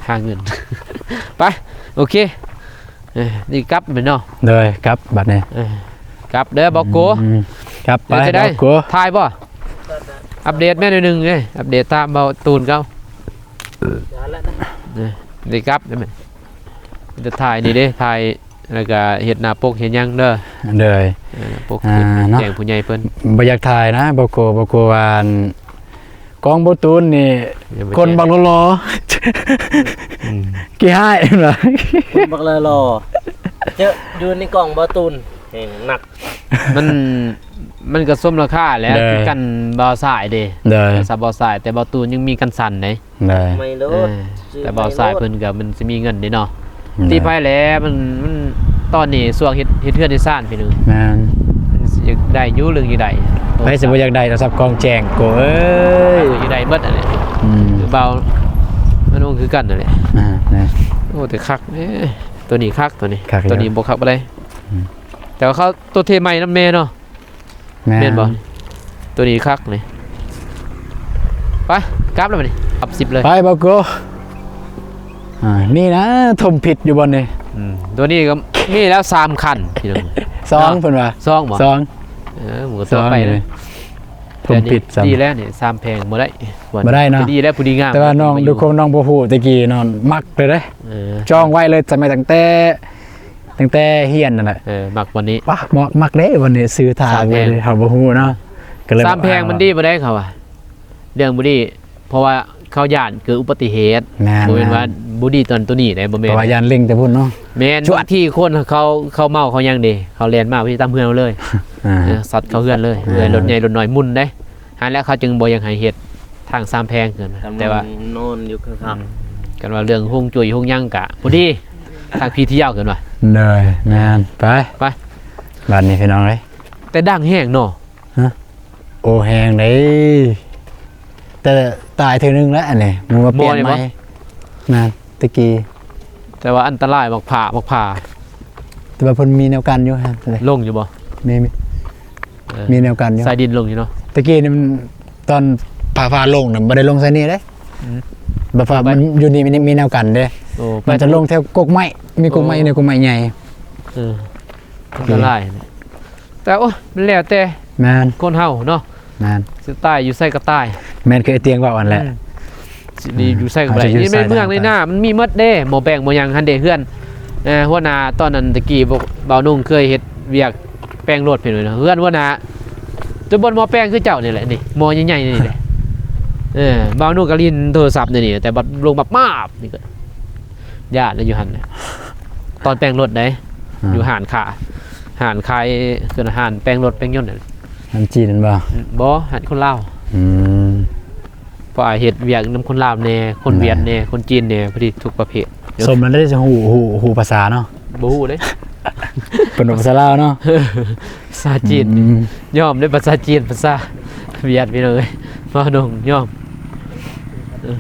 ຫາເງິນ ໄປ ໂອເຄ ເອີ ນີ້ກັບແມ່ນເນາະ ໂດຍ ກັບບັດນີ້ ເອີ ກັບເດີ ບໍ່ໂກ ອືມ ກັບໄປ ເອີ ຈະໄດ້ ບໍ່ໂກ ຖ່າຍບໍ່? ອັບເດດແມ່ນໜ້ອຍໜຶ່ງເດ້ ອັບເດດຕາມເບົາຕູນເຂົາ ເອີ ນີ້ກັບໄດ້ແມ່ນ ຈະຖ່າຍນີ້ເດ້ ຖ່າຍ ແລ້ວກໍເຮັດໜ້າປົກເຮັດຫຍັງເດີ ໂດຍ ເອີ ປົກ ອ່າ ເນາະ ແຈ້ງຜູ້ໃຫຍ່ເພິ່ນ ບໍ່ຢາກຖ່າຍນະ ບໍ່ໂກ ບໍ່ໂກວ່າ ອັນ ກ້ອງບໍ່ຕູນນີ້ ຄົນບັກຫຼໍ່ໆ ອືມ ຂີ້ຮ້າຍ ຄົນບັກຫຼໍ່ໆ ເຈີຢູ່ໃນກ້ອງບໍ່ຕູນແຮງໜັກ ມັນ ມັນກໍສົມລາຄາແຫຼະ ໂດຍ ຄືກັນບ່າວຊາຍເດ້ ໂດຍ ສາວບ່າວຊາຍ ແຕ່ບ່າວຕູນຍັງມີກັນສັ່ນເດ້ ໂດຍ ໃໝ່ໂລດ ເອີ ແຕ່ບ່າວຊາຍເພິ່ນກໍມັນຊິມີເງິນເດ້ເນາະ ໂດຍ ຕິໄພແຫຼະ ມັນ ມັນ ຕອນນີ້ຊ່ວງເຮັດ ເຮັດເຮືອນເຮັດຊານພີ່ນ້ອງ ແມ່ນ ມັນຊິຢາກໄດ້ຢູ່ ເລື່ອງຢາກໄດ້ ໃຜຊິບໍ່ຢາກໄດ້ໂທລະສັບກ້ອງແຈ້ງ ໂກເອີຍ ຢາກໄດ້ໝົດຫັ້ນແຫຼະ ອືມ ຄືບ່າວມະນຸງຄືກັນຫັ້ນແຫຼະ ອ່າ ໂອ້ ແຕ່ຄັກເດ້ ຕົວນີ້ຄັກ ຕົວນີ້ ຄັກຢູ່ ຕົວນີ້ບໍ່ຄັກປານໃດ ອືມ ແຕ່ວ່າເຂົາຕົວເທໃໝ່ນຳແນ່ເນາະ ແມ່ນ ແມ່ນບໍ່? ຕົວນີ້ຄັກນີ້ ໄປ ກັບແລ້ວບັດນີ້ ກັບສິບເລີຍ ໄປ ບໍ່ໂກ ອ່າ ນີ້ນະ ຖົມພິດຢູ່ບ່ອນນີ້ ອືມ ຕົວນີ້ກໍມີແລ້ວສາມຄັນ ພີ່ນ້ອງ ສອງເນາະ ເພິ່ນວ່າ ສອງບໍ່? ສອງ ເອີ ມັນກໍຕໍ່ໄປນະ ຖົມພິດ ແຕ່ນີ້ດີແລ້ວນີ້ ສາມແພງບໍ່ໄດ້ ບໍ່ໄດ້ເນາະ ດີແລ້ວ ຜູ້ດີງາມ ແຕ່ວ່ານ້ອງ ດ້ວຍຄວາມນ້ອງບໍ່ຮູ້ແຕ່ກີ້ເນາະ ມັກເລີຍເດ້ ເອີ ຈອງໄວ້ເລີຍ ສະໄໝຕັ້ງແຕ່ ຕັ້ງແຕ່ຮຽນນັ້ນແຫຼະ ເອີ ມັກບ່ອນນີ້ ປະ ມັກ ມັກເດ້ບ່ອນນີ້ ຊື່ທ່າເລີຍ ເຮົາບໍ່ຮູ້ເນາະ ກໍເລີຍ ສາມແພງມັນດີບໍ່ໄດ້ເຂົາວ່າ ເລື່ອງບໍ່ດີ ເພາະວ່າເຂົາຢ້ານເກີດອຸບັດຕິເຫດ ແມ່ນ ບໍ່ແມ່ນວ່າບໍ່ດີຕອນໂຕນີ້ເດ້ ບໍ່ແມ່ນ ເພາະວ່າຢ້ານເລັ່ງແຕ່ພຸ້ນເນາະ ແມ່ນ ບາງທີຄົນເຂົາ ເຂົາເມົາເຂົາຫຍັງເດ້ ເຂົາແລ່ນມາຕາມເຮືອນເຮົາເລີຍ ອ່າ ເອີ ຊັດເຂົ້າເຮືອນເລີຍ ເອີ ລົດໃຫຍ່ລົດນ້ອຍໝຸ່ນເດ້ ຫັ້ນແຫຼະເຂົາຈຶ່ງບໍ່ຢາກໃຫ້ເຮັດທາງສາມແພງ ແຕ່ວ່າ ນອນຢູ່ຄັກ ອືມ ກັນວ່າເລື່ອງຮວງຈຸ້ຍຮວງຫຍັງກະບໍ່ດີ ທາງພີທີ່ຍາວເກີນວ່າ ໂດຍ ແມ່ນ ໄປ ໄປ ບາດນີ້ພີ່ນ້ອງເອີຍ ແຕ່ດັງແຮງເນາະ ຮະ ໂອ້ ແຮງເດ້ ແຕ່ຕາຍເທື່ອໜຶ່ງແລ້ວອັນນີ້ ມັນມາປ່ຽນໃໝ່ ແມ່ນ ຕະກີ້ ແຕ່ວ່າອັນຕະລາຍ ໝາກພ້າວ ໝາກພ້າວ ແຕ່ວ່າເພິ່ນມີແນວກັນຢູ່ຫັ້ນເດ້ ລົງຢູ່ບໍ່? ມີ ມີ ເອີ ມີແນວກັນຢູ່ ສາຍດິນລົງຢູ່ເນາະ. ຕະກີ້ນີ້ມັນ ຕອນຟ້າ ຟ້າລົງນະ ບໍ່ໄດ້ລົງໃສ່ນີ້ເດ້. ອືມ ແບບວ່າມັນຢູ່ນີ້ມີ ມີແນວກັນເດ້. ໂອ້ ມັນຈະລົງແຖວກົກໄມ້ ມີກົກໄມ້ ໂອ້ ໃນກົກໄມ້ໃຫຍ່. ເອີ ອັນຕະລາຍ. ແຕ່ ໂອ້ຍ ມັນແລ້ວແຕ່ ແມ່ນ ຄົນເຮົາເນາະ. ແມ່ນ ຊິຕາຍຢູ່ໃສກໍຕາຍ. ແມ່ນ ຄືໄອ້ຕຽງເວົ້າຫັ້ນແຫຼະ. ອືມ ຊິຢູ່ໃສກໍບໍ່ໄດ້. ອືມ ນີ້ແມ່ນເມືອງໃນນາ ມັນມີໝົດເດ້ ໝໍ້ແປງ ໝໍ້ຫຍັງຫັ້ນເດ້ ເຮືອນ ເອີ ຫົວໜ້າຕອນນັ້ນຕະກີ້ ບ່າວນຸ່ງເຄີຍເຮັດວຽກແປງລົດເພິ່ນເນາະ ເຮືອນຫົວໜ້າ ແຕ່ບ່ອນໝໍ້ແປງຄືເຈົ້ານີ້ແຫຼະ ນີ້ ໝໍ້ໃຫຍ່ໆນີ້ແຫຼະ. ເອີ ບ່າວນຸ່ງກໍຫຼິ້ນໂທລະສັບໃນນີ້ ແຕ່ບັດລົງມາປາບ ນີ້ກໍ ຢ້ານແລ້ວຢູ່ຫັ້ນນະ ຕອນແປງລົດເດ້. ອືມ ຢູ່ຮ້ານຄ້າ ຮ້ານຂາຍ ຄືຮ້ານແປງລົດແປງຍົນນັ້ນ. ຮ້ານຈີນນັ້ນບໍ່? ບໍ່ ຮ້ານຄົນລາວ. ອືມ ເພາະວ່າເຮັດວຽກນຳຄົນລາວແດ່ ຄົນຫວຽດແດ່ ແມ່ນ ຄົນຈີນແດ່ ພໍດີທຸກປະເພດ. ສົມແລ້ວໄດ້ຮູ້ ຮູ້ ຮູ້ພາສາເນາະ. ບໍ່ຮູ້ເດ້ ເພິ່ນເວົ້າພາສາລາວເນາະ ພາສາຈີນ. ອືມ ຍອມເດ້ ພາສາຈີນ ພາສາຫວຽດ ພີ່ນ້ອງເອີຍ ເວົ້າໜົງຍອມ. ເອີ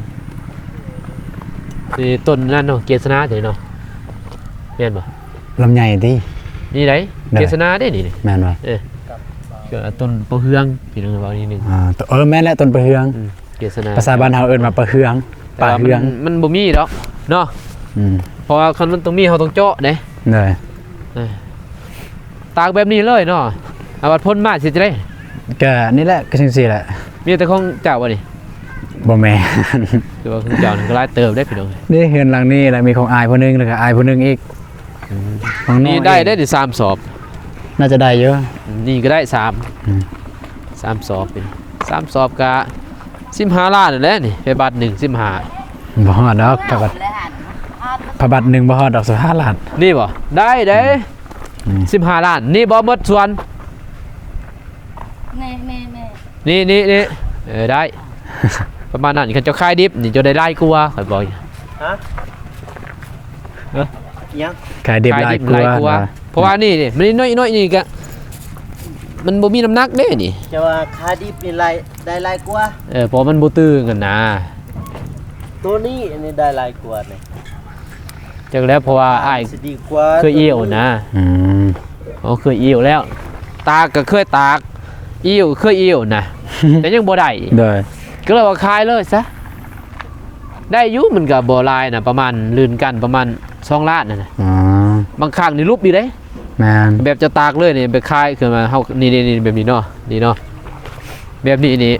ນີ້ຕົ້ນນັ້ນເນາະ ເກສະນາຕົວນີ້ເນາະ ແມ່ນບໍ່? ລຳໄຍຕິ? ນີ້ໃດ ເກສະນາເດ້ນີ້. ແມ່ນບໍ່? ເອີ ຕົ້ນປາເຮືອງ ພີ່ນ້ອງເວົ້ານິດໜຶ່ງ. ອ່າ ເອີ ແມ່ນແຫຼະ ຕົ້ນປາເຮືອງ. ອືມ ເກສະນາ ພາສາບ້ານເຮົາເອີ້ນວ່າປາເຮືອງ. ແຕ່ວ່າມັນ ປາເຮືອງ ມັນບໍ່ມີດອກເນາະ. ອືມ ເພາະວ່າຄັນມັນຕ້ອງມີ ເຮົາຕ້ອງເຈາະເດ້. ໂດຍ ເອີ ຕາກແບບນີ້ເລີຍເນາະ. ອາ ບັດພົ້ນມາຊິຈັ່ງໃດ? ກະນີ້ແຫຼະ ກະຈັ່ງຊີ້ແຫຼະ. ມີແຕ່ຂອງເຈົ້າບໍ່ນີ້? ບໍ່ແມ່ນ ແຕ່ວ່າຂອງເຈົ້ານີ້ກໍຫຼາຍເຕີບເດ້ພີ່ນ້ອງ. ນີ້ເຮືອນຫຼັງນີ້ລະ ມີຂອງອ້າຍຜູ້ໜຶ່ງ ແລ້ວກໍອ້າຍຜູ້ໜຶ່ງອີກ. ອືມ ຂອງນ້ອງ ນີ້ໄດ້ເດ້ນີ້ ສາມສອບ. ໜ້າຈະໄດ້ຢູ່. ນີ້ກໍໄດ້ສາມ. ອືມ ສາມສອບ ເປັນສາມສອບກະສິບຫ້າລ້ານນັ້ນແຫຼະນີ້ ໄປບາດໜຶ່ງ ສິບຫ້າ. ບໍ່ຮອດດອກ ພະບາດ ພະບາດໜຶ່ງບໍ່ຮອດດອກ ສິບຫ້າລ້ານ. ນີ້ບໍ່? ໄດ້ເດ້. ອືມ ສິບຫ້າລ້ານ ນີ້ບໍ່ໝົດສ່ວນ. ນີ້ ນີ້ ນີ້ ນີ້ ນີ້ ນີ້ ເອີ ໄດ້ ປະມານນັ້ນ. ຄັນເຈົ້າຂາຍດິບນີ້ ເຈົ້າໄດ້ຫຼາຍກວ່າ ຂ້ອຍບອກ. ຮະ? ເອີ ຫຍັງ? ຂາຍດິບ ຂາຍດິບຫຼາຍກວ່າ ຫຼາຍກວ່າ. ເອີ ເພາະວ່ານີ້ ນີ້ ມັນນ້ອຍໆນີ້ກະ ມັນບໍ່ມີນ້ຳໜັກເດ້ນີ້. ເຈົ້າວ່າຂາຍດິບນີ້ຫຼາຍ ໄດ້ຫຼາຍກວ່າ. ເອີ ເພາະມັນບໍ່ຕຶງຫັ້ນນາ. ໂຕນີ້ ອັນນີ້ໄດ້ຫຼາຍກວ່ານີ້. ຈັກແລ້ວ ເພາະວ່າອ້າຍເຄີຍອີ່ວນະ. ອືມ ເອີ ເຄີຍອີ່ວແລ້ວ ຕາກກໍເຄີຍຕາກ ອີ່ວເຄີຍອີ່ວນະ ແຕ່ຍັງບໍ່ໄດ້. ໂດຍ ກໍເລີຍວ່າຂາຍເລີຍຊະ. ໄດ້ຢູ່ ມັນກໍບໍ່ຫຼາຍນະ ປະມານລື່ນກັນປະມານສອງລ້ານຫັ້ນນະ. ອໍ ບາງຄັ້ງນີ້ຫຼຸບຢູ່ເດ້. ແມ່ນ ແບບຈະຕາກເລີຍນີ້ ໄປຂາຍຄືວ່າເຮົາ ນີ້ໆ ແບບນີ້ເນາະ ນີ້ເນາະ ແບບນີ້ນີ້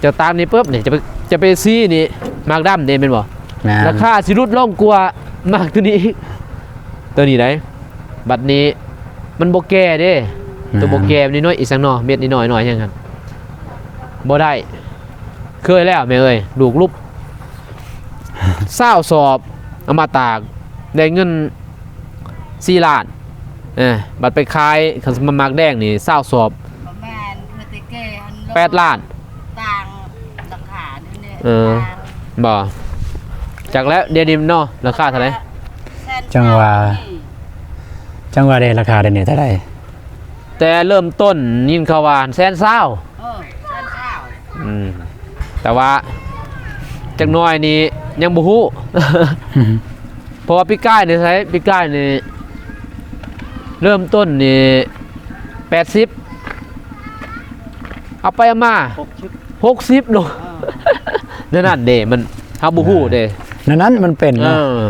ເຈົ້າຕາກນີ້ປຶບນີ້ ຈະໄປ ຈະໄປສີນີ້ ໝາກດຳນີ້ແມ່ນບໍ່? ແມ່ນ ລາຄາຊິຫຼຸດລົງກວ່າໝາກໂຕນີ້ອີກ ໂຕນີ້ໄດ໋. ບັດນີ້ມັນບໍ່ແກ່ເດ້. ແມ່ນ ໂຕບໍ່ແກ່ ນ້ອຍໆອີກສັກໜໍ່ ເມັດນ້ອຍໆໜ້ອຍຫຍັງຫັ້ນ ບໍ່ໄດ້. ເຄີຍແລ້ວແມ່ເອີຍ ລູກຫຼຸບ ຊາວສອບ ເອົາມາຕາກ ໄດ້ເງິນສີ່ລ້ານ. ເອີ ບັດໄປຂາຍ ຄັນໝາກແດງນີ້ຊາວສອບ ປະມານ ເອີ ແຕ່ແກ່ຫັ້ນ ແປດລ້ານ ຕ່າງລາຄາເດ້. ເອີ ຕ່າງ ບໍ່ ຈັກແລ້ວ ດຽວນີ້ເນາະ ລາຄາເທົ່າໃດ? ແສນ ຈັ່ງວ່າ ຈັ່ງວ່າເດ້ ລາຄາດຽວນີ້ເທົ່າໃດ? ແຕ່ເລີ່ມຕົ້ນຍິນເຂົາວ່າແສນຊາວ. ເອີ ແສນຊາວ. ອືມ ແຕ່ວ່າຈັກໜ້ອຍນີ້ຍັງບໍ່ຮູ້ ເພາະວ່າປີກາຍນີ້ໃສ ປີກາຍນີ້ເລີ່ມຕົ້ນນີ້ແປດສິບ ເອົາໄປເອົາມາຫົກສິບ ຫົກສິບໂລ. ເອີ ແນວນັ້ນເດ້ ມັນ ເຮົາບໍ່ຮູ້ເດ້. ເອີ ແນວນັ້ນມັນເປັນເນາະ. ເອີ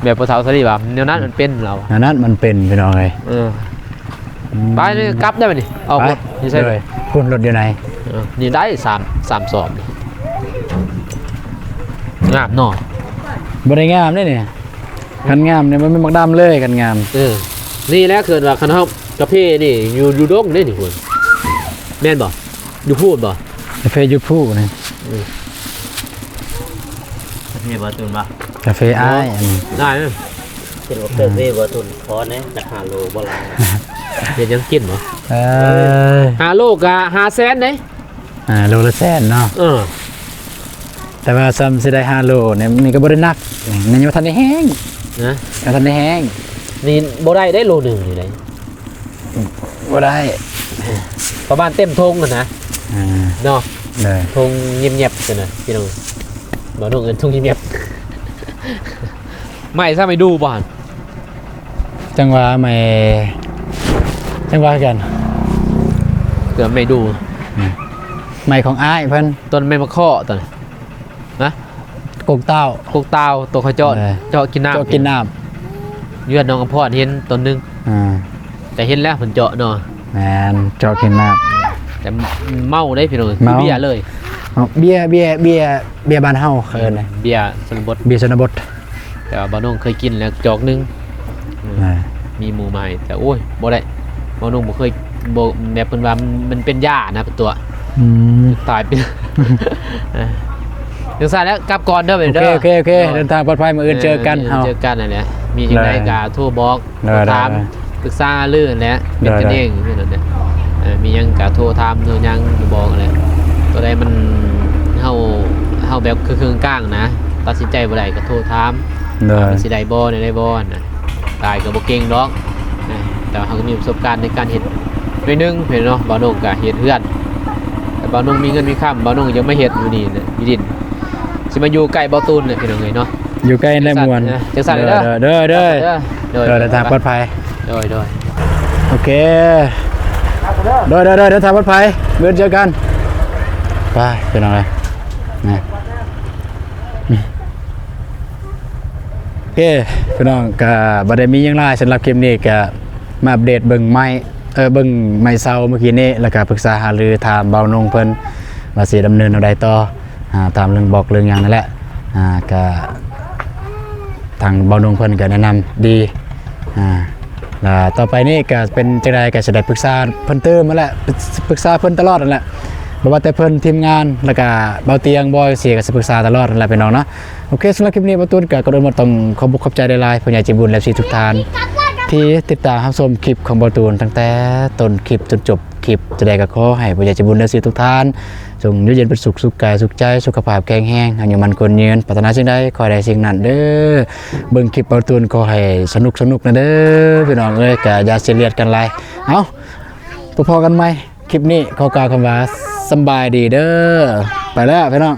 ແບບພໍ່ເຖົ້າສາລີວ່າ ແນວນັ້ນມັນເປັນ ລາວວ່າ ແນວນັ້ນມັນເປັນ ພີ່ນ້ອງເອີຍ. ເອີ ອືມ ໄປນີ້ກັບໄດ້ບັດນີ້ ອອກ ໄປ ລົດຢູ່ໃສ? ໂດຍ ພຸ້ນລົດຢູ່ໃນ. ເອີ ນີ້ໄດ້ສາມ ສາມສອບ ງາມເນາະ. ບໍ່ໄດ້ງາມເດ້ນີ້ ຄັນງາມນີ້ມັນແມ່ນບັກດຳເລີຍ ຄັນງາມ. ເອີ ນີ້ແຫຼະເອີ້ນວ່າ ຄັນເຮົາກາເຟນີ້ຢູ່ ຢູ່ດົງເດ້ນີ້ພຸ້ນ ແມ່ນບໍ່? ຢູ່ພູ້ນບໍ່? ກາເຟຢູ່ພູ້ນະ. ເອີ ກາເຟບໍ່ຕຸນບໍ່? ກາເຟອ້າຍ ໂອ້ ອັນນີ້ ອ້າຍ ເຫັນວ່າເປີດເວບໍ່ຕຸນ ຂໍແດ່ ຈັກຫ້າໂລບໍ່ຫຼາຍ. ເຮັດຫຍັງກິນບໍ່? ເອີ ຫ້າໂລກະຫ້າແສນເດ້. ອ່າ ໂລລະແສນເນາະ. ເອີ ແຕ່ວ່າຊ່ຳຊິໄດ້ຫ້າໂລນີ້ ນີ້ກໍບໍ່ໄດ້ໜັກ ນີ້ຍັງບໍ່ທັນໄດ້ແຫ້ງນະ ຍັງບໍ່ທັນໄດ້ແຫ້ງ. ນີ້ບໍ່ໄດ້ເດ້ ໂລໜຶ່ງນີ້ໄດ້ ບໍ່ໄດ້ ປະມານເຕັມຖົງຫັ້ນນະ. ອ່າ ເນາະ ເລີຍ ຖົງແຍບໆຊັ້ນນະ ພີ່ນ້ອງ. ບໍ່ໜຸ່ງເອີ້ນຖົງແຍບໆ ໄມ້ຊະໄມ້ດູ່ບໍ່ຫັ້ນ? ຈັງຫວະໃໝ່ ຈັງຫວະຄືກັນ ເກືອບໄມ້ດູ່ ອືມ ໄມ້ຂອງອ້າຍເພິ່ນ ຕົ້ນໄມ້ມະເຄາະ ຕົ້ນ ນະ ກົກຕາວ ກົກຕາວ ໂຕເຂົາເຈາະ ເອີ ເຈາະກິນນ້ຳ ເຈາະກິນນ້ຳ ຢູ່ເຮືອນນ້ອງອຳພອນເຫັນຕົ້ນໜຶ່ງ ອ່າ ແຕ່ເຫັນແລ້ວເພິ່ນເຈາະເນາະ ແມ່ນ ເຈາະກິນນ້ຳ ແຕ່ເມົາເດ້ພີ່ນ້ອງ ຄືເບັຍເລີຍ ເອົາ ເບັຍ ເບັຍ ເບັຍ ເບັຍບ້ານເຮົາເອີ້ນ ເບັຍຊົນນະບົດ ເບັຍຊົນນະບົດ ແຕ່ວ່າບ່າວນົງເຄີຍກິນແລ້ວຈອກໜຶ່ງ ອ່າ ມີໝູ່ມາໃຫ້ ແຕ່ໂອ້ຍ ບໍ່ໄດ້ ບ່າວນົງບໍ່ເຄີຍ ບໍ່ ແບບເພິ່ນວ່າມັນ ມັນເປັນຢານະ ເພິ່ນຕົວະ ອືມ ຕາຍໄປ ຈັ່ງຊັ້ນແລ້ວ ກັບກ່ອນເດີ ໂອເຄ ເດີ ໂອເຄ ໂອເຄ ໂດຍ ເດີນທາງປອດໄພ ມື້ອື່ນເຈີກັນ ເອີ ເຮົາ ເຈີກັນນັ້ນແຫຼະ ມີຈັ່ງໃດກໍໂທບອກ ໂດຍ ໂທຖາມ ໂດຍ ປຶກສາຫາລືຫັ້ນແຫຼະ ເປັນກັນເອງຢູ່ນັ້ນແຫຼະ ເອີ ມີຫຍັງກໍໂທຖາມ ໂທຫຍັງບອກຫັ້ນແຫຼະ ຕົວໃດມັນ ເຮົາ ເຮົາແບບເຄິ່ງໆກາງນະ ຕັດສິນໃຈບໍ່ໄດ້ກໍໂທຖາມ ໂດຍ ວ່າມັນຊິໄດ້ບໍ່ ແນວໃດບໍ່ຫັ້ນນະ ອ້າຍກໍບໍ່ເກັ່ງດອກ ແຕ່ວ່າເຮົາກໍມີປະສົບການໃນການເຮັດໜ້ອຍໜຶ່ງເນາະ ບ່າວນົງກໍເຮັດເຮືອນ ແຕ່ບ່າວນົງມີເງິນມີຄຳ ບ່າວນົງຍັງມາເຮັດຢູ່ນີ້ນະ ຢູ່ດິນ ຊິມາຢູ່ໃກ້ບ່າວຕູນແຫຼະພີ່ນ້ອງເອີຍເນາະ ຢູ່ໃກ້ແລ້ວມ່ວນ ຈັ່ງຊັ້ນເດີ ໂດຍ ໂດຍ ໂດຍ ເດີນທາງປອດໄພ ໂດຍ ໂດຍ ໂອເຄ ໂດຍ ໂດຍ ໂດຍ ເດີນທາງປອດໄພ ມື້ອື່ນເຈີກັນ ໄປພີ່ນ້ອງເອີຍ ນີ້ ໂອເຄ ພີ່ນ້ອງ ກໍບໍ່ໄດ້ມີຫຍັງຫຼາຍ ສຳລັບຄລິບນີ້ກໍມາອັບເດດເບິ່ງໄມ້ ເອີ ເບິ່ງໄມ້ເຊົາມື້ກີ້ນີ້ ແລ້ວກໍປຶກສາຫາລືຖາມບ່າວນົງເພິ່ນວ່າຊິດຳເນີນແນວໃດຕໍ່ ອ່າ ຕາມເລື່ອງບອກເລື່ອງຫຍັງນັ້ນແຫຼະ ອ່າ ກະທາງບ່າວນົງເພິ່ນກະແນະນຳດີ ອ່າ ລະຕໍ່ໄປນີ້ກະເປັນຈັ່ງໃດກະຊິໄດ້ປຶກສາເພິ່ນຕື່ມຫັ້ນແຫຼະ ປຶກສາເພິ່ນຕະຫຼອດຫັ້ນແຫຼະ ບໍ່ວ່າແຕ່ເພິ່ນ ທີມງານ ລະກະບ່າວຕຽງ ບ່າວເອເຊຍ ກະຊິປຶກສາຕະຫຼອດຫັ້ນແຫຼະພີ່ນ້ອງເນາະ. ໂອເຄ ສຳລັບຄລິບນີ້ບ່າວຕູນກະກ່ອນອື່ນໝົດຕ້ອງຂໍຂອບອົກຂອບໃຈຫຼາຍໆ ຜູ້ໃຫຍ່ໃຈບຸນ ເອັຟຊີ ທຸກທ່ານ ທີ່ຕິດຕາມຮັບຊົມຄລິບຂອງບ່າວຕູນຕັ້ງແຕ່ຕົ້ນຄລິບຈົນຈົບ ຄລິບ ຈັ່ງໃດກໍຂໍໃຫ້ຜູ້ໃຫຍ່ໃຈບຸນ ເອັຟຊີ ທຸກທ່ານ ຈົ່ງຢູ່ເຢັນເປັນສຸກ ສຸກກາຍສຸກໃຈ ສຸຂະພາບແຂງແຮງ ອາຍຸໝັ້ນຂວັນຍືນ ປາດຖະໜາສິ່ງໃດຂໍໃຫ້ໄດ້ສິ່ງນັ້ນເດີ. ເບິ່ງຄລິບບ່າວຕູນຂໍໃຫ້ສະໜຸກ ສະໜຸກແດ່ເດີພີ່ນ້ອງເອີຍ ກະຢ່າຊີຣຽສກັນຫຼາຍ. ເອົ້າ ພໍ້ກັນໃໝ່ ຄລິບນີ້ຂໍກ່າວຄຳວ່າສຳບາຍດີເດີ. ໄປແລ້ວພີ່ນ້ອງ.